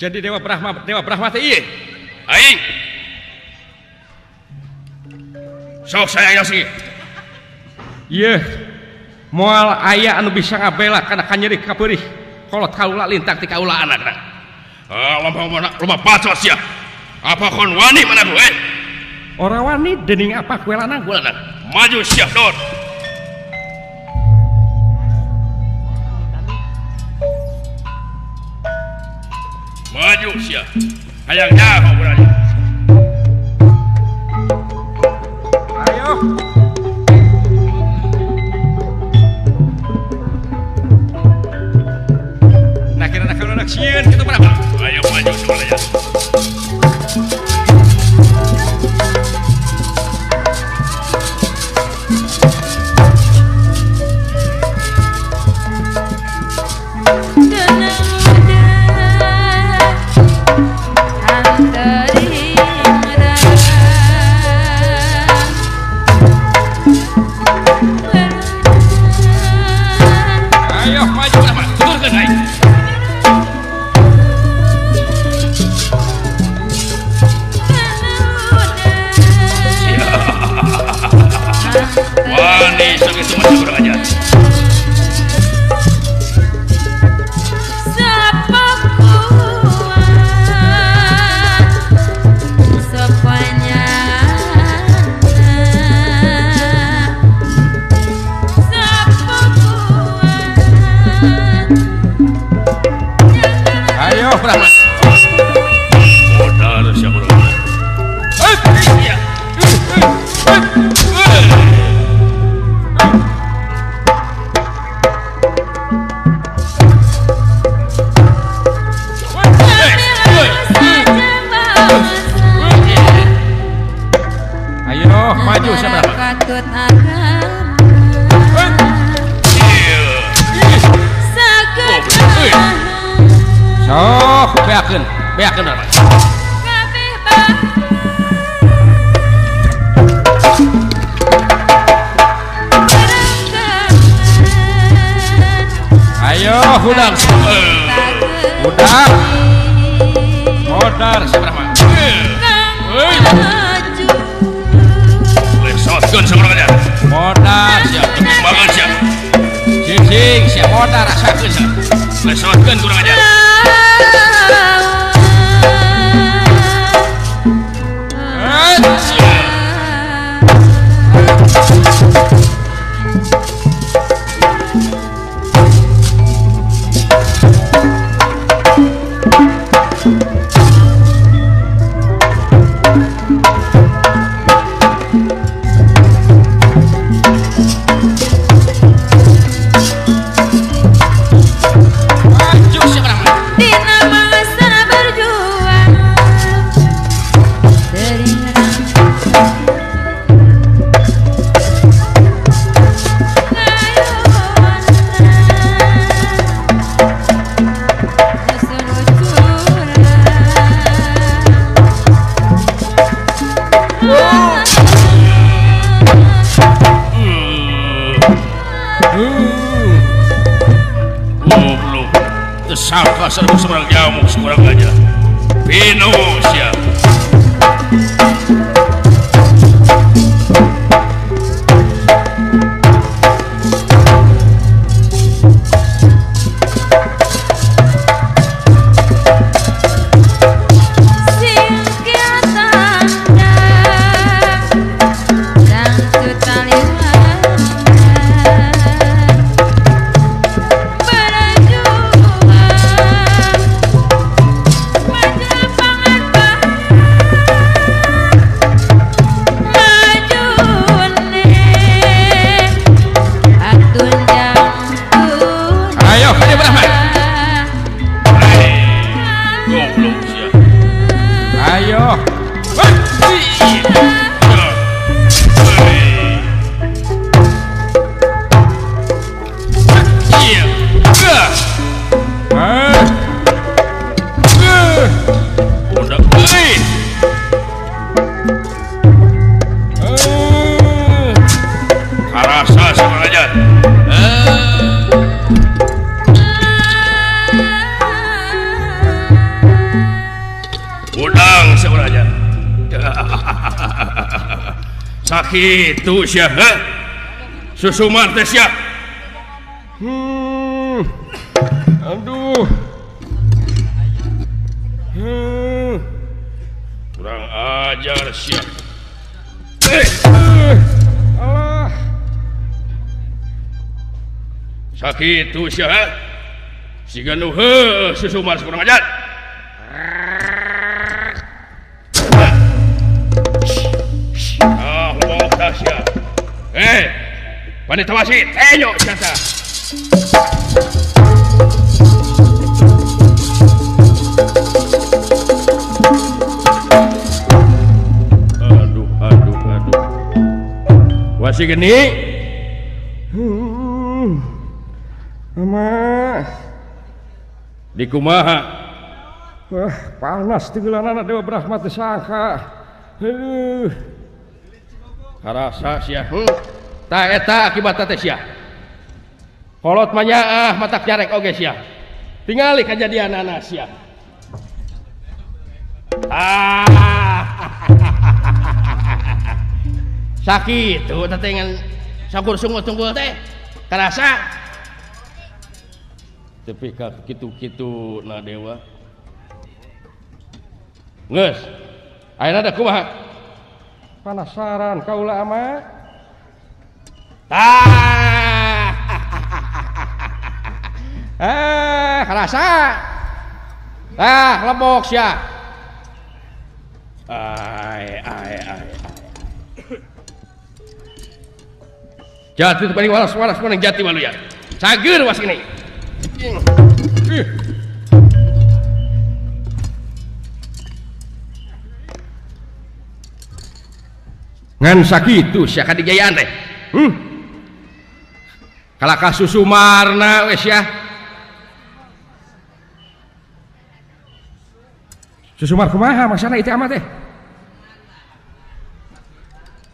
Jadi Dewa Brahma, Dewa Brahma teh ieu.
Aing. Sok saya sih.
Ieu moal aya anu bisa ngabela kana kanyeri kapeurih. Kolot kaula lintang ti kaula
anakna. Ah, loba bacot sia. Apa kon wani mana gue?
Ora wani dening apa kue lanang?
Kue lanang. Maju sia dor. Maju sia. Hayang nyaho berani.
Ayo. Nah kira-kira kalau nak sieun kitu berapa?
Ayo maju semuanya. Ayo maju berapa? Tuturkeun aing. Wani sakitu mah kurang ajar.
Ayo Brahma.
Modal sia kurang ajar.
Ayo maju sia Brahma. Sok beakeun, beakeun Brahma. Ayo hudang. Hudang.
Modar sabarama.
Maju.
Lesotkeun sabarama. Modar siap banget siap. Sing siap modar rasakeun siap. Lesotkeun kurang ajar. Sangka serbu seorang nyamuk seorang aja. Pino siap. Sakitu sia, susumar teh sia.
Aduh.
Kurang ajar sia.
Allah.
Sakitu sia. Siga nu heuh susumar kurang ajar. Panita wasit, enyo siapa? Aduh, aduh, aduh. Wasi geni.
Mama.
Di kumaha?
Wah, panas tigelanana Dewa Brahma teu sangka. Aduh.
Karasa sia. Ta eta akibat teh sia. Kolot mah nyaah matak nyarek oge sia. Tingali kajadianana sia. Ah. Sakitu teh ngan sakur sungut tunggul teh. Karasa. Tepi ka kitu-kitu na dewa. Geus. Ayeuna da kumaha?
Penasaran kaula ama.
Karasa. Ah, lebok sia. Ai ai ai. Jati paling waras-waras meneng jati waluya. Cager was ini. Ngan sakitu sia kadigayaan teh. Kalakah susumarna wes ya.
Susumar kumaha maksana itu amat teh?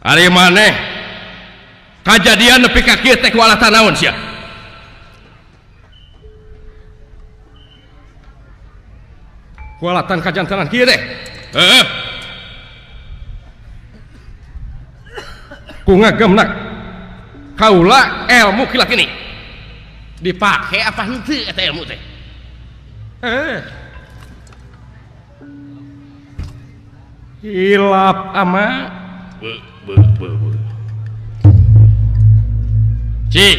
Ari maneh kajadian nepi ka kieu teh ku alatan naon sia?
Kualatan kajantanan kieu teh.
Heeh.
Ku ngagemna kaula ilmu kilak ini.
Dipake apa henteu eta ilmu teh?
Hilap ama.
Be be be be. Cik,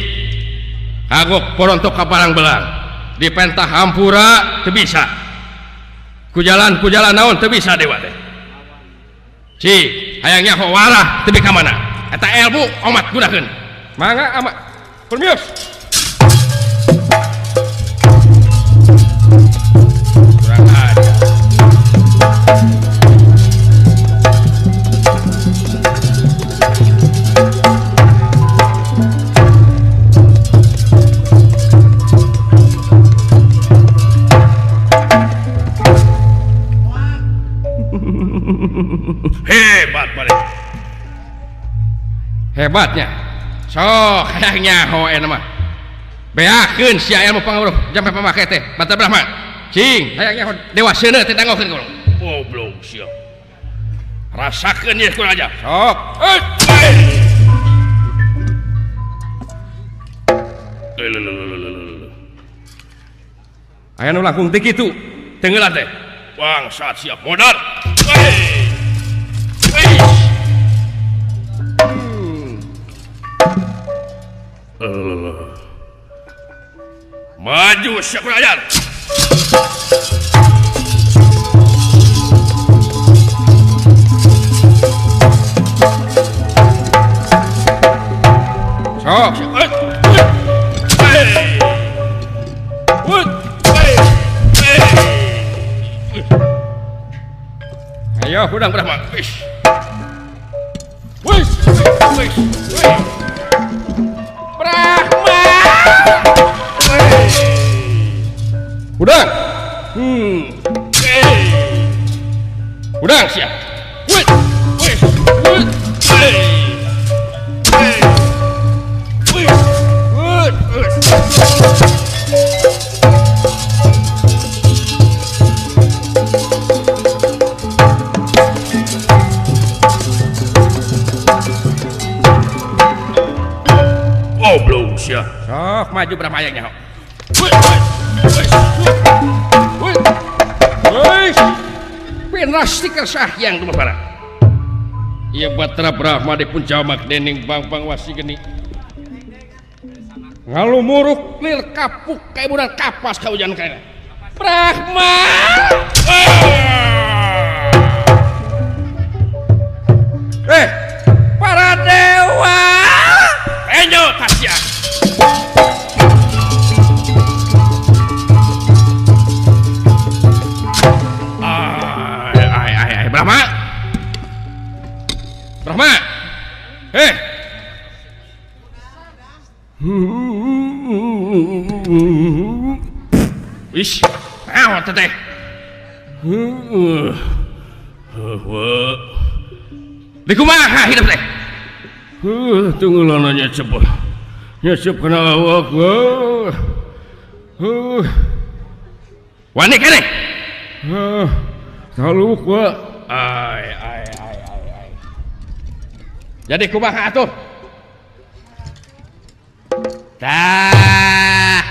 kagok porontok ka barang belang. Dipentah hampura teu bisa. Ku jalan naon teu bisa dewa teh. Cik, hayang nyaho warah teu ka mana? Eta ilmu omat gunakeun.
Mangga ama. Permios.
Kurang ajar. Hebat balik.
Hebatnya.
Sok hayang nyaho eta mah. Beakeun sia ilmu pangaruh jampe pamake teh. Bata Brahma. Cing,
hayang nyaho
dewa seuneu teh dangokeun ka urang. Goblok sia. Rasakeun ieu kurang ajar.
Sok. Aya nu langkung teh kitu.
Tenggelan teh. Bangsat sia modar. Maju siap kurang ajar.
Sok. Ayo hudang
Brahma. Brahma.
Hudang.
Hudang siap. Goblok sia.
Sok maju berapa hayangnya.
Pinasti kersah yang dumapara. Ieu Batra Brahma dipun jamak dening Bang-bang wasi geni. Ngalumuruk lir kapuk kaiburan kapas ka hujan kaena. Brahma. Para dewa. Enyo tasya. Ai Brahma. Brahma. Ish, naon teh? Di kumaha hidup teh? Tunggulah nyecep. Nyecep kana awak. Wani keneh. Taluk wa. Ai ai ai ai. Jadi kumaha atuh? Tah.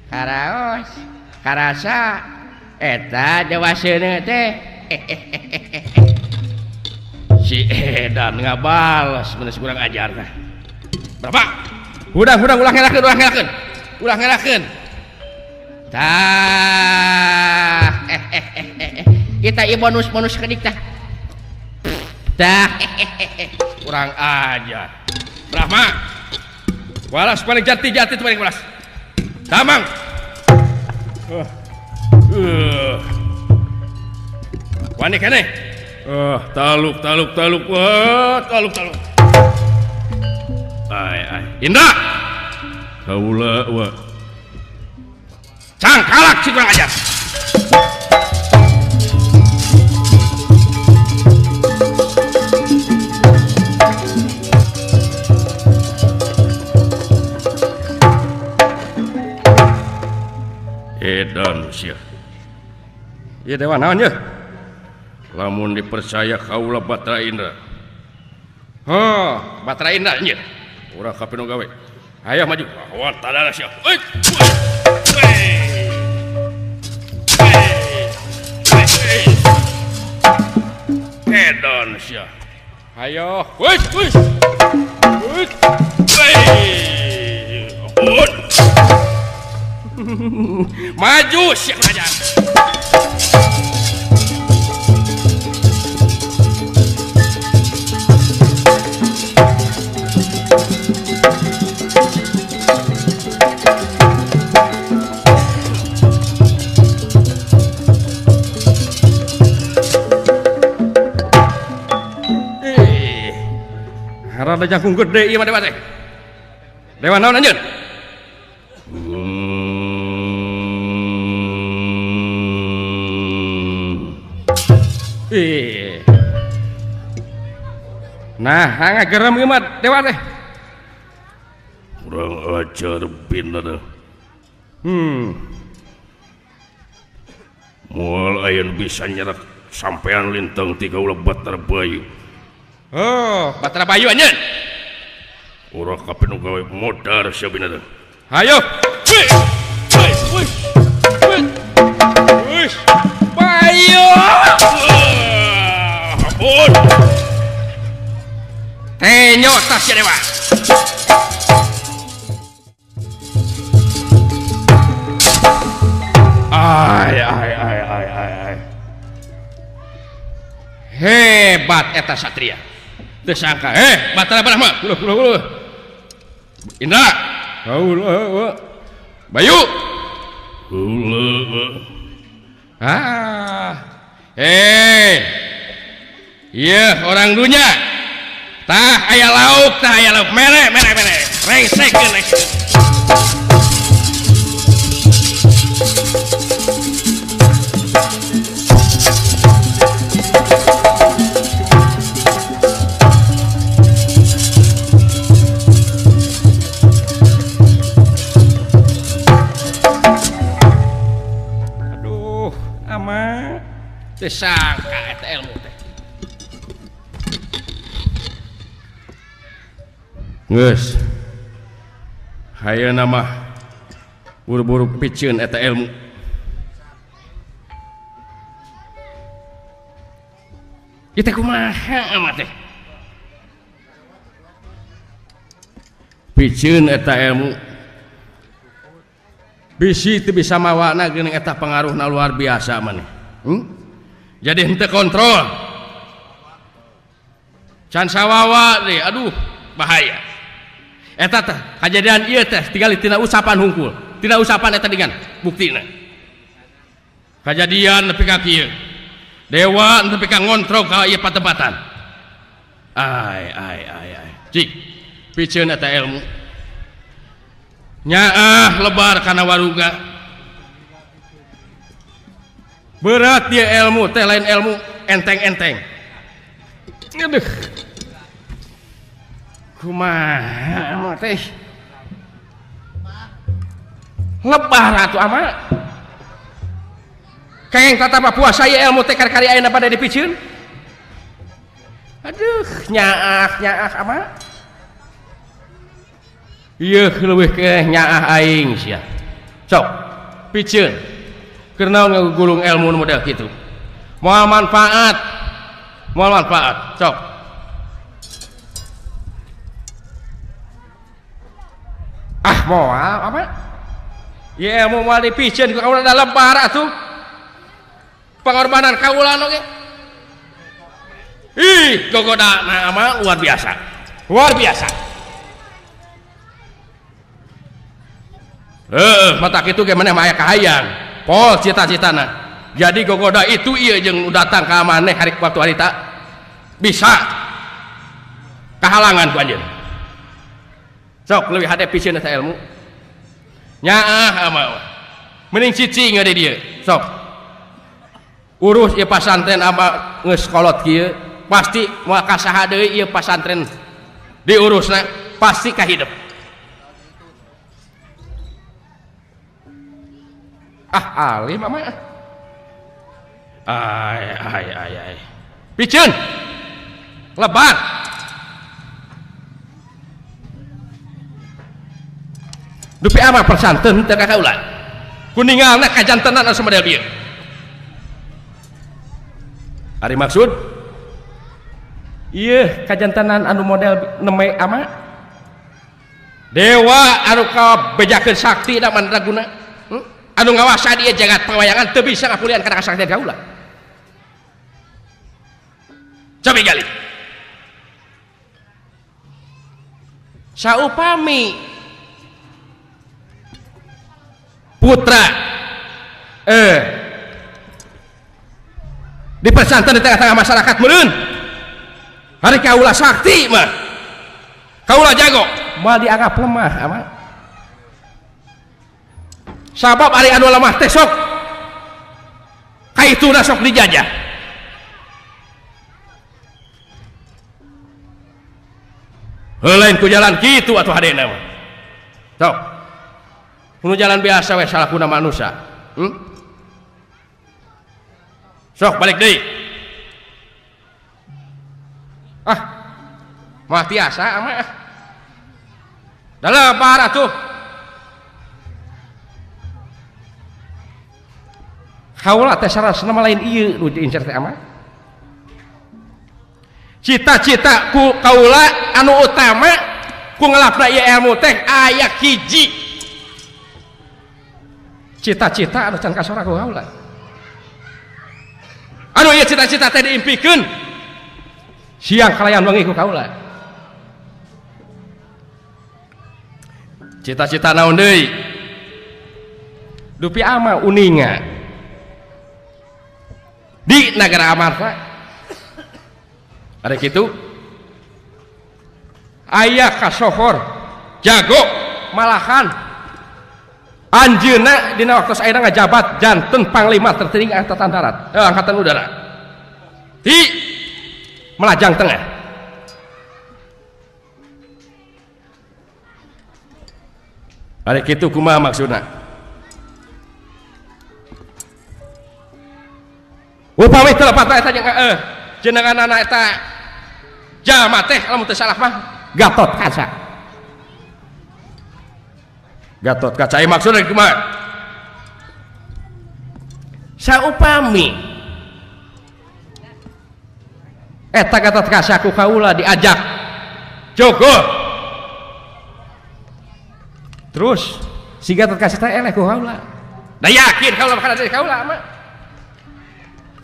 Karaos, karasa eta dewa seuneu teh. Si edan ngabales bener kurang ajar tah. Berapa? Hudang ulah ngelakeun, ulah ngelakeun. Ulah ngelakeun. Tah. Kita ieu bonus-bonus kedik tah. Tah. Kurang ajar. Brahma. Walas paling jati-jati tu paling walas. Damang. Wani keneh. Taluk taluk taluk. Wah, taluk taluk. Ai ai. Indra. Kaula wa. Cangkalak si kurang ajar.
Ieu dewa naon yeuh?
Lamun dipercaya kaula Batra Indra.
Oh, Batra Indra anjeun.
Urang ka pinu gawe.
Ayo maju.
Lawan tadara sia. Edon sia.
Ayo, wih, wih. Wih.
Ampun.
Maju sia kerajaan. Rada jangkung gede ieu mah dewa teh. Dewa naon anjeun? Ih. Nah, ngagerem ieu mah dewa teh.
Kurang ajar bener. Moal aya nu bisa nyerak sampean lintang ti kaula Batara Bayu.
Oh, Batara Bayu anjeun.
Urang ka pinu gawe modar sia bina teh.
Hayo. Wih. Wih. Wih. Wih. Bayu.
Ampun.
Tenyo tas sia dewa. Ai ai ai ai ai. Hebat eta satria. Teu sangka, Batara Brahma, ulah ulah ulah. Indra, ulah. Bayu.
Ulah.
Ah. Ieu orang dunya. Tah aya lauk, tah aya lauk. Mere mere mere. Rengsekeun rengsekeun. Teu sangka eta ilmu teh.
Geus. Hayeuna mah buru-buru piceun eta ilmu.
Ieu teh kumaha amat teh?
Piceun eta ilmu. Bisi teu bisa mawana geuning eta pangaruhna luar biasa maneh. Jadi henteu kontrol. Can sawawa deh, aduh bahaya. Eta teh kajadian ieu teh tingali tina usapan hungkul. Tina usapan eta dengan buktina. Kajadian nepi ka kieu. Dewa nepi ka ngontrol ka ieu patempatan. Ai ai ai ai. Cik, piceun eta ilmu. Nyaah lebar kana waruga.
Berat dia ilmu teh lain ilmu enteng-enteng. Aduh. Kumaha mah teh? Lebar atuh ama. Kengeng tatapa puasa ieu ilmu teh kari-kari ayeuna bade dipiceun. Aduh, nyaah nyaah ama.
Ieu leuwih keneh nyaah aing sia. Sok, piceun. Keur naon ngagulung ilmu nu model kitu. Moal manfaat. Moal manfaat, sok.
Ah, moal apa? Ieu ilmu moal dipiceun ku kaula da lebar atuh. Pengorbanan kaula oge.
Ih, gogodana mah luar biasa.
Luar biasa.
Mata kitu ge maneh mah aya kahayang. Pol cita-citana. Jadi gogoda itu ieu jeung nu datang ka maneh hari waktu harita bisa kahalangan ku anjeun.
Sok leuwih hade piceun eta ilmu. Nyaah ama mending cicing di dieu. Sok. Urus ieu pasantren ama geus kolot kieu, pasti moal kasaha deui ieu pasantren diurusna pasti kahidep. Ah alim ama. Ay ay ay ay. Piceun. Lebar. Dupi ama persanten teu ka kaula. Kuningalna kajantenan anu model bieu. Ari maksud? Ieu kajantenan anu model neme ama. Dewa anu kabejakeun sakti da mandraguna. Anu ngawasa dia jagat pawayangan teu bisa ngapulian kana kasaktian kaula. Cobi gali. Saupami putra dipersanten di tengah-tengah masyarakat meureun. Hari kaula sakti mah. Kaula jago, moal dianggap lemah ama. Sabab ari anu lemah teh sok kaituna sok dijajah. Lain ku jalan kitu atuh hadena mah. Sok. Kuno jalan biasa we salakuna manusia. Sok balik deui. Ah. Mah tiasa ama ah. Da lebar atuh. Kaula teh sarasna mah lain ieu nu diincer teh ama. Cita-cita ku kaula anu utama ku ngelapna ieu ilmu teh aya hiji. Cita-cita anu can kasora ku kaula. Anu ieu cita-cita teh diimpikeun siang kalayan wengi ku kaula. Cita-cita naon deui? Dupi ama uninga di nagara Amarta. Ada kitu aya kasohor jago malahan anjeunna dina waktu ayeuna ngajabat janten panglima tertinggi angkatan darat, angkatan udara di Melajang Tengah. Ada kitu kumaha maksudna? Upami teu lepat eta jeung jenenganana eta jalma teh lamun teu salah mah Gatot Kaca. Gatot Kaca ieu maksudna kumaha? Saupami eta Gatot Kaca ku kaula diajak jogo. Terus si Gatot Kaca teh eleh ku kaula. Da yakin kaula bakal jadi kaula mah.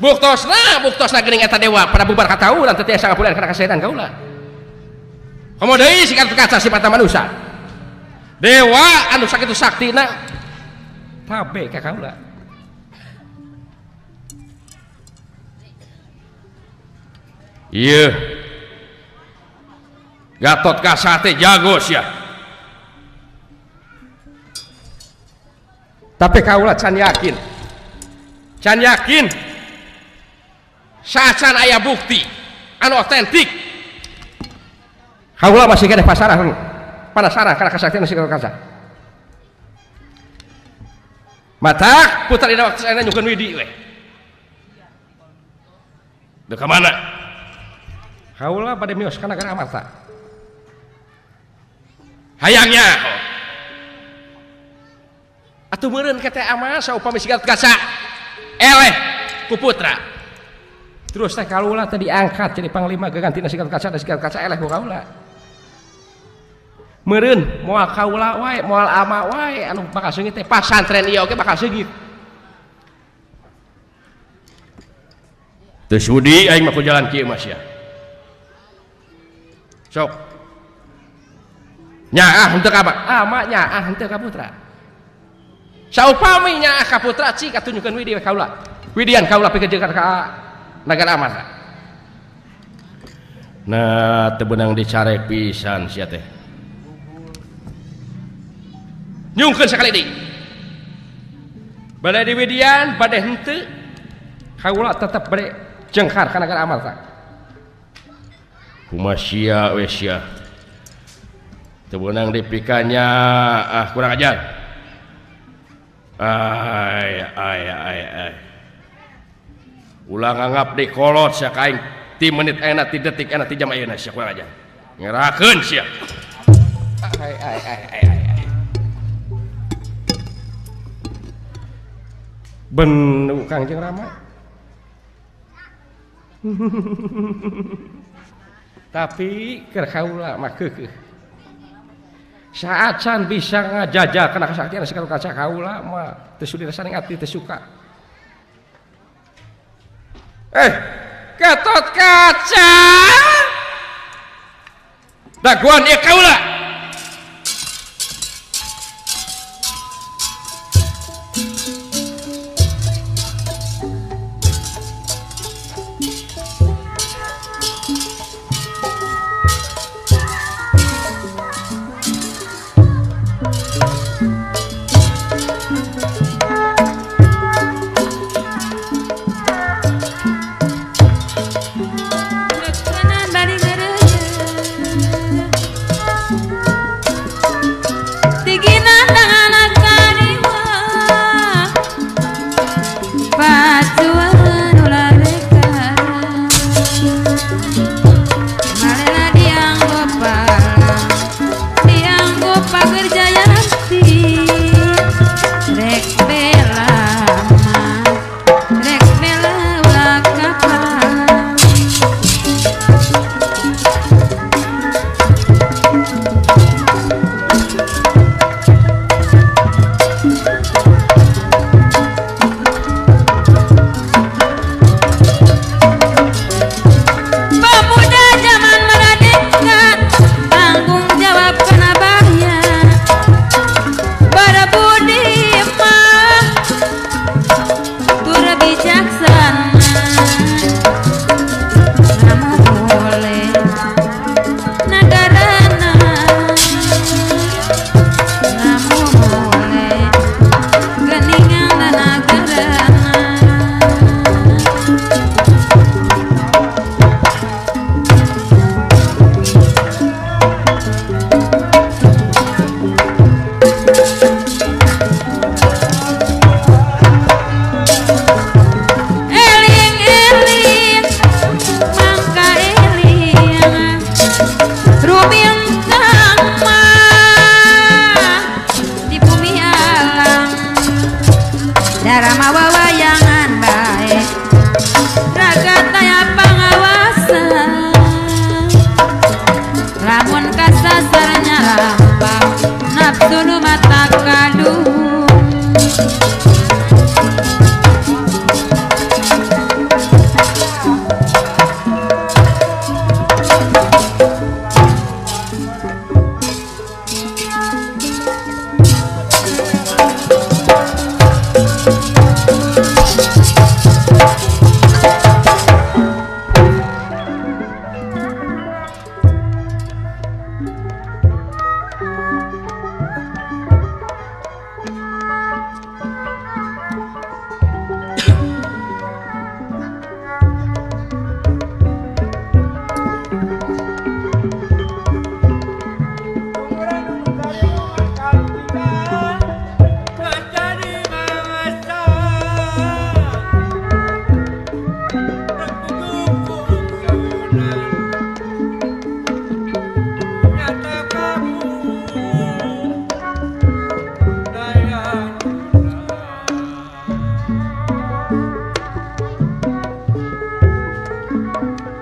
Buktosna geuning eta dewa pada bubar kataulan teu tiasa ngapulian kana kasetan kaula. Komo deui si Gatot Kaca sifatna manusia. Dewa anu sakitu saktina tabe ka kaula. Ieu Gatot Kaca teh jago sia. Tapi kaula can yakin. Can yakin saacan aya bukti anu otentik. Kaula masih keneh pasaran. Penasaran kana kasaktian si Gatot Kaca. Matak putra dina waktu ayeuna nyungkeun widi we. Deu ka mana? Kaula bade mios ka nagara Amarta. Hayangnya atuh meureun ka teh ama saupami si Gatot Kaca eleh ku putra. Terus teh kaula teh diangkat jadi panglima gagantina si Gatot Kaca, si Gatot Kaca eleh ku kaula. Meureun moal kaula wae, moal ama wae anu bakal seungit teh pasantren ieu oge bakal seungit. Teu sudi aing mah ku jalan kieu mah sia. Sok. Nyaah henteu ka ama nyaah henteu ka putra. Saupami nyaah ka putra cik katunjukkeun widi we kaula. Widian kaula pikeun jeung ka nagara Amarta. Nah, teu beunang dicarek pisan sia teh. Nyungkeun sakali deui. Bade diwidian, bade henteu, kaula tetep bade jengkar ka nagara Amarta. Kumaha sia we sia. Teu beunang dipikanya ah kurang ajar. Ay ay ay ay. Ulah nganggap di kolot sia ka aing ti menit ayeuna ti detik ayeuna ti jam ayeuna sia kurang ajar. Ngerakeun sia. Ai ai ai ai ai. Benu Kangjeng Rama. Tapi keur kaula mah keukeuh. Saat can bisa ngajajal kana kasaktian sakatu kaca kaula mah teu sudi rasaning ati teu suka. Gatot Kaca. Daguan ieu kaula.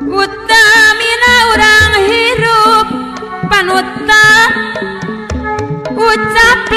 Utamina urang hirup panutan ucap